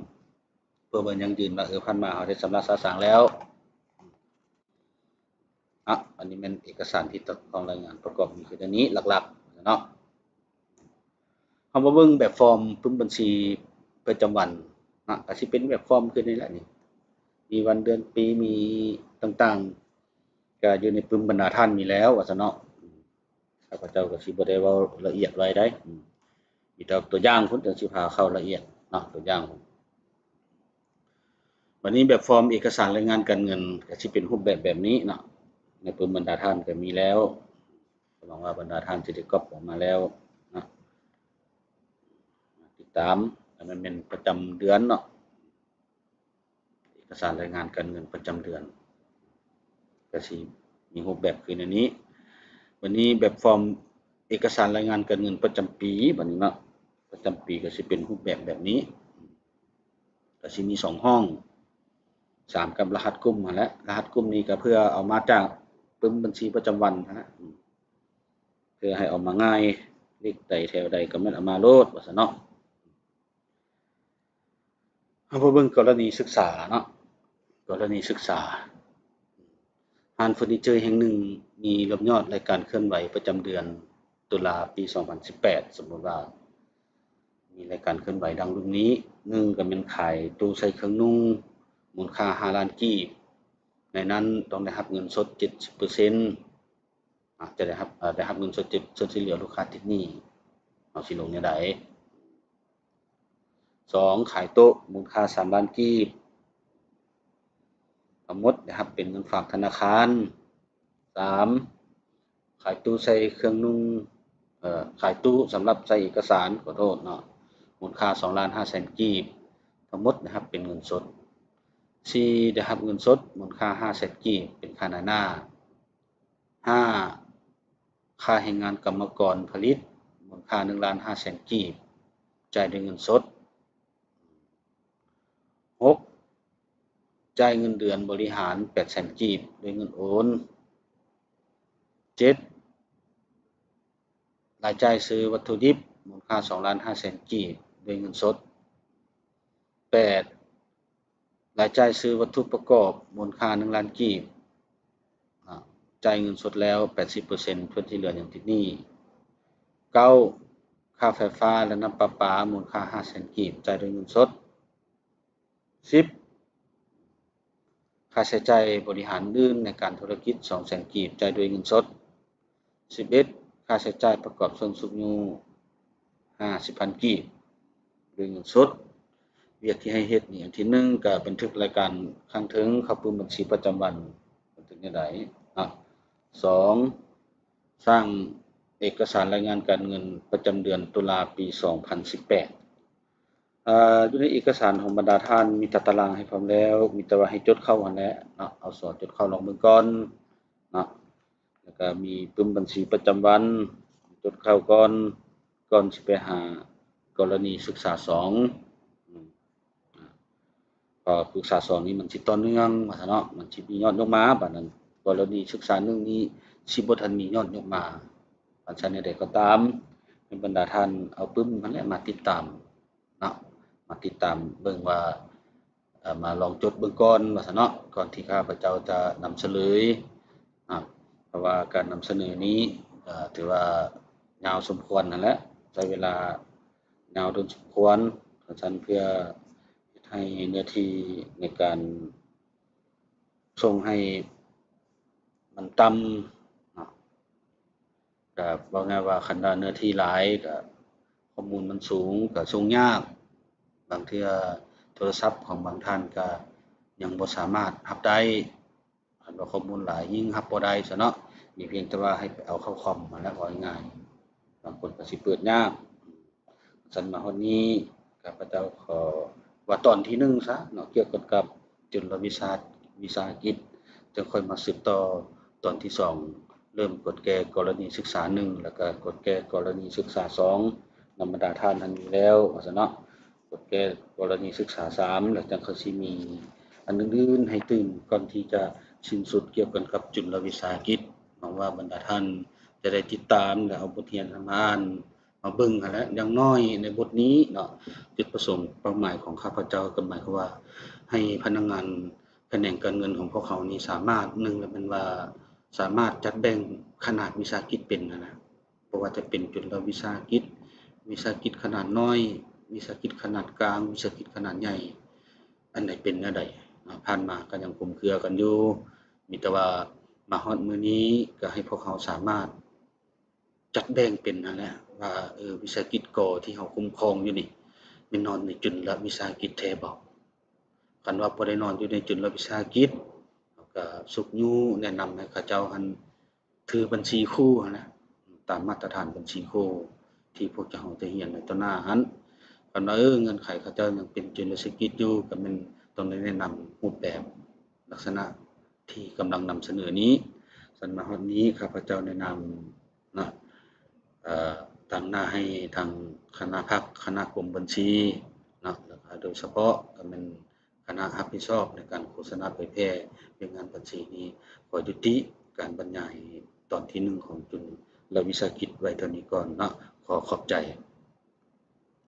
ເພື່ອເບິ່ງຢັ້ງຢືນວ່າ ເອີ ຜ່ານມາເຮົາໄດ້ຊຳລະສະສາງແລ້ວ. ອະ ອັນນີ້ແມ່ນເອກະສານທີ່ຕ້ອງລາຍງານປະກອບມີຄືອັນນີ້ຫຼັກໆເນາະ. ເຮົາມາເບິ່ງແບບຟອມປຶ້ມບັນຊີປະຈຳວັນເນາະ, ກໍຊິເປັນແບບຟອມຄືນີ້ແຫຼະນີ້, ມີວັນເດືອນປີ ມີຕ່າງໆ ກໍຢູ່ໃນປຶ້ມບັນດາທ່ານມີແລ້ວວ່າຊັ້ນເນາະ. ຂ້າພະເຈົ້າກໍຊິບໍ່ໄດ້ເວົ້າລະອຽດໄວ້ໃດ໋, ມີແຕ່ຕົວຢ່າງພຸ້ນຈັ່ງຊິພາເຂົ້າລະອຽດເນາະ, ຕົວຢ່າງ. ບັດນີ້ແບບຟອມເອກະສານລາຍງານການເງິນກໍຊິເປັນຮູບແບບແບບນີ້ເນາະ, ໃນປຶ້ມບັນດາທ່ານກໍມີແລ້ວ, ຫວັງວ່າບັນດາທ່ານຊິໄດ້ກັອບອອກມາແລ້ວເນາະ. ຕິດຕາມ, ອັນນັ້ນແມ່ນປະຈຳເດືອນເນາະ. ເອກະສານລາຍງານການເງິນປະຈຳເດືອນ ກະຊິມີຮູບແບບຄືແນວນີ້. ບັດນີ້ແບບຟອມເອກະສານລາຍງານການເງິນປະຈຳປີ ບັດນີ້ເນາະ, ປະຈຳປີກະຊິເປັນຮູບແບບແບບນີ້, ກະຊິມີສອງຫ້ອງ, ສາມ ກັບລະຫັດກຸ່ມຫັ້ນແຫຼະ. ລະຫັດກຸ່ມນີ້ກະເພື່ອເອົາມາຈາກປຶ້ມບັນຊີປະຈຳວັນຫັ້ນແຫຼະ, ເພື່ອໃຫ້ເອົາມາງ່າຍ, ເລກໃດແຖວໃດກະແມ່ນເອົາມາໂລດວ່າຊັ້ນເນາະ. ເຮົາມາເບິ່ງກໍລະນີສຶກສາເນາະ, ກໍລະນີສຶກສາ. ຮ້ານເຟີນີເຈີແຫ່ງໜຶ່ງມີລວມຍອດລາຍການເຄື່ອນໄຫວປະຈຳເດືອນຕຸລາປີສອງພັນສິບແປດ, ສົມມຸດວ່າມີລາຍການເຄື່ອນໄຫວດັ່ງລຸ່ມນີ້, ໜຶ່ງ ກໍແມ່ນຂາຍຕູ້ໃສ່ເຄື່ອງນຸ່ງ ມູນຄ່າຫ້າລ້ານກີບ, ໃນນັ້ນຕ້ອງໄດ້ຮັບເງິນສົດເຈັດສິບເປີເຊັນ, ອາດຈະໄດ້ຮັບ ເອີ ໄດ້ຮັບເງິນສົດເຈັດສິບເປີເຊັນ, ສ່ວນທີ່ເຫຼືອລູກຄ້າຕິດໜີ້, ເຮົາຊິລົງແນວໃດ? ເ ສອງ ຂາຍໂຕະ ມູນຄ່າສາມລ້ານກີບ ທັງໝົດໄດ້ຮັບເປັນເງິນຝາກທະນາຄານ. ສາມ ຂາຍຕູ້ໃສ່ເຄື່ອງນຸ່ງ ເອີ ຂາຍຕູ້ສຳລັບໃສ່ເອກະສານ ຂໍໂທດເນາະ ມູນຄ່າສອງລ້ານຫ້າແສນກີບ ທັງໝົດໄດ້ຮັບເປັນເງິນສົດ. ສີ່ ໄດ້ຮັບເງິນສົດມູນຄ່າຫ້າແສນກີບ ເປັນຄ່ານາຍໜ້າ. ຫ້າ ຄ່າແຮງງານກຳມະກອນຜະລິດ ມູນຄ່າໜຶ່ງລ້ານຫ້າແສນກີບ ຈ່າຍດ້ວຍເງິນສົດ. ຫົກ ຈ່າຍເງິນເດືອນບໍລິຫານແປດແສນກີບ ດ້ວຍເງິນໂອນ. ເຈັດ ລາຍຈ່າຍຊື້ວັດຖຸດິບ ມູນຄ່າສອງລ້ານຫ້າແສນກີບ ດ້ວຍເງິນສົດ. ແປດ ລາຍຈ່າຍຊື້ວັດຖຸປະກອບ ມູນຄ່າໜຶ່ງລ້ານກີບ ອາ ຈ່າຍເງິນສົດແລ້ວແປດສິບເປີເຊັນ ສ່ວນທີ່ເຫຼືອຍັງຕິດໜີ້. ເກົ້າ ຄ່າໄຟຟ້າ ແລະ ນ້ຳປະປາ ມູນຄ່າຫ້າແສນກີບ ຈ່າຍດ້ວຍເງິນສົດ. ສິບ ຄ່າໃຊ້ຈ່າຍບໍລິຫານອື່ນໃນການທຸລະກິດ ສອງແສນກີບ ຈ່າຍດ້ວຍເງິນສົດ. ສິບເອັດ ຄ່າໃຊ້ຈ່າຍປະກອບຊ່ວງຊຸກຍູ້ ຫ້າສິບພັນກີບ ດ້ວຍເງິນສົດ. ວຽກທີ່ໃຫ້ເຮັດນີ້ ອັນທີໜຶ່ງ ກະບັນທຶກລາຍການຄັ້ງເທິງເຂົ້າປຶ້ມບັນຊີປະຈຳວັນ ບັນທຶກແນວໃດເນາະ. ສອງ ສ້າງເອກະສານລາຍງານການເງິນປະຈຳເດືອນຕຸລາປີສອງພັນສິບແປດ. ເອີ ຢູ່ໃນເອກະສານຂອງບັນດາທ່ານມີຕາຕະລາງໃຫ້ພ້ອມແລ້ວ ມີແຕ່ວ່າໃຫ້ຈົດເຂົ້າຫັ້ນແຫຼະເນາະ ເອົາສໍຈົດເຂົ້າລອງເບິ່ງກ່ອນເນາະ. ແລ້ວກະມີປຶ້ມບັນຊີປະຈຳວັນ ຈົດເຂົ້າກ່ອນ ກ່ອນຊິໄປຫາກໍລະນີສຶກສາສອງ. ອາ ເພາະປຶກສາສອງນີ້ມັນຊິຕໍ່ເນື່ອງວ່າຊັ້ນເນາະ ມັນຊິມີຍອດຍົກມາ ບາດນັ້ນກໍລະນີສຶກສາໜຶ່ງນີ້ຊິບໍ່ທັນມີຍອດຍົກມາ. ຄັນຊັ້ນແນວໃດກໍຕາມ ໃຫ້ບັນດາທ່ານເອົາປຶ້ມຫັ້ນແຫຼະມາຕິດຕາມເນາະ ມາຕິດຕາມເບິ່ງວ່າ ເອີ ມາລອງຈົດເບິ່ງກ່ອນວ່າຊັ້ນເນາະ ກ່ອນທີ່ຂ້າພະເຈົ້າຈະນຳສະເໜີ. ອາ ເພາະວ່າການນຳສະເໜີນີ້ ເອີ ຖືວ່າຍາວສົມຄວນຫັ້ນແຫຼະ ໃຊ້ເວລາຍາວດົນສົມຄວນ ຄັນຊັ້ນເພື່ອເຮັດໃຫ້ເນື້ອທີ່ໃນການສົ່ງໃຫ້ມັນຕ່ຳເນາະ. ກະເວົ້າງ່າຍວ່າຄັນວ່າເນື້ອທີ່ຫຼາຍ ກະຂໍ້ມູນມັນສູງ ກະສົ່ງຍາກ. ບາງເທື່ອໂທລະສັບຂອງບາງທ່ານກະຍັງບໍ່ສາມາດຮັບໄດ້. ຄັນວ່າຂໍ້ມູນຫຼາຍຍິ່ງຮັບບໍ່ໄດ້ຊະເນາະ ມີພຽງແຕ່ວ່າໃຫ້ໄປເອົາເຂົ້າຄອມຫັ້ນແຫຼະ ເວົ້າງ່າຍໆ ບາງຄົນກໍຊິເປີດຍາກ. ຊັ້ນມາຮອດນີ້ ຂ້າພະເຈົ້າຂໍວ່າຕອນທີໜຶ່ງຊະເນາະ ກ່ຽວກັນກັບຈຸນລະວິສາ ວິສາຫະກິດ ຈັ່ງຄ່ອຍມາສືບຕໍ່ຕອນທີສອງ ເລີ່ມກົດແກ້ກໍລະນີສຶກສາໜຶ່ງ ແລ້ວກໍກົດແກ້ກໍລະນີສຶກສາສອງ ນຳບັນດາທ່ານຫັ້ນມີແລ້ວວ່າຊັ້ນເນາະ ກົດແກ້ກໍລະນີສຶກສາສາມ ແລ້ວຈັ່ງຄ່ອຍຊິມີອັນອື່ນໆໃຫ້ຕື່ມ ກ່ອນທີ່ຈະສິ້ນສຸດກ່ຽວກັນກັບຈຸນລະວິສາຫະກິດ. ຫວັງວ່າບັນດາທ່ານຈະໄດ້ຕິດຕາມ ແລະ ເອົາບົດຮຽນຫັ້ນມາອ່ານ ມາເບິ່ງຫັ້ນແຫຼະ ຢ່າງໜ້ອຍໃນບົດນີ້ເນາະ ຈຸດປະສົງເປົ້າໝາຍຂອງຂ້າພະເຈົ້າກໍໝາຍຄວາມວ່າ ໃຫ້ພະນັກງານຂະແໜງການເງິນຂອງພວກເຮົານີ້ສາມາດ ໜຶ່ງລະແມ່ນວ່າສາມາດຈັດແບ່ງຂະໜາດວິສາຫະກິດເປັນຫັ້ນນະ ບໍ່ວ່າຈະເປັນຈຸນລະວິສາຫະກິດ, ວິສາຫະກິດຂະໜາດນ້ອຍ, ວິສາຫະກິດຂະໜາດກາງ, ວິສາຫະກິດຂະໜາດໃຫຍ່ ອັນໃດເປັນແນວໃດເນາະ ຜ່ານມາກໍຍັງຄຸມເຄືອກັນຢູ່ ມີແຕ່ວ່າມາຮອດມື້ນີ້ກໍໃຫ້ພວກເຮົາສາມາດ ຈັດແບ່ງເປັນຫັ້ນແຫຼະວ່າ ເອີ ວິສາຫະກິດກໍທີ່ເຮົາຄຸ້ມຄອງຢູ່ນີ້ ແມ່ນນອນໃນຈຸນລະວິສາຫະກິດແທ້ບໍ່? ຄັນວ່າບໍ່ໄດ້ນອນຢູ່ໃນຈຸນລະວິສາຫະກິດ ເຮົາກໍຊຸກຍູ້ແນະນຳໃຫ້ເຂົາເຈົ້າຫັ້ນຖືບັນຊີຄູ່ຫັ້ນແຫຼະ ຕາມມາດຕະຖານບັນຊີຄູ່ທີ່ພວກເຈົ້າໄດ້ຮຽນໃນຕໍ່ໜ້າຫັ້ນ. ຄັນວ່າ ເອີ ເງື່ອນໄຂເຂົາເຈົ້າຍັງເປັນຈຸນລະວິສາຫະກິດຢູ່ ກໍແມ່ນຕ້ອງໄດ້ແນະນຳຮູບແບບ ລັກສະນະທີ່ກຳລັງນຳສະເໜີນີ້. ຊັ້ນມາຮອດນີ້ ຂ້າພະເຈົ້າໃນນາມເນາະ ເອີ ຕາງໜ້າໃຫ້ທາງຄະນະພັກ ຄະນະກົມບັນຊີເນາະ ແລ້ວກະໂດຍສະເພາະກໍແມ່ນຄະນະຮັບຜິດຊອບໃນການໂຄສະນາເຜີຍແຜ່ວຽກງານບັນຊີນີ້ ຂໍຍຸຕິການບັນຍາຍຕອນທີໜຶ່ງຂອງຈຸນລະວິສາຫະກິດໄວ້ເທົ່ານີ້ກ່ອນເນາະ. ຂໍຂອບໃຈ.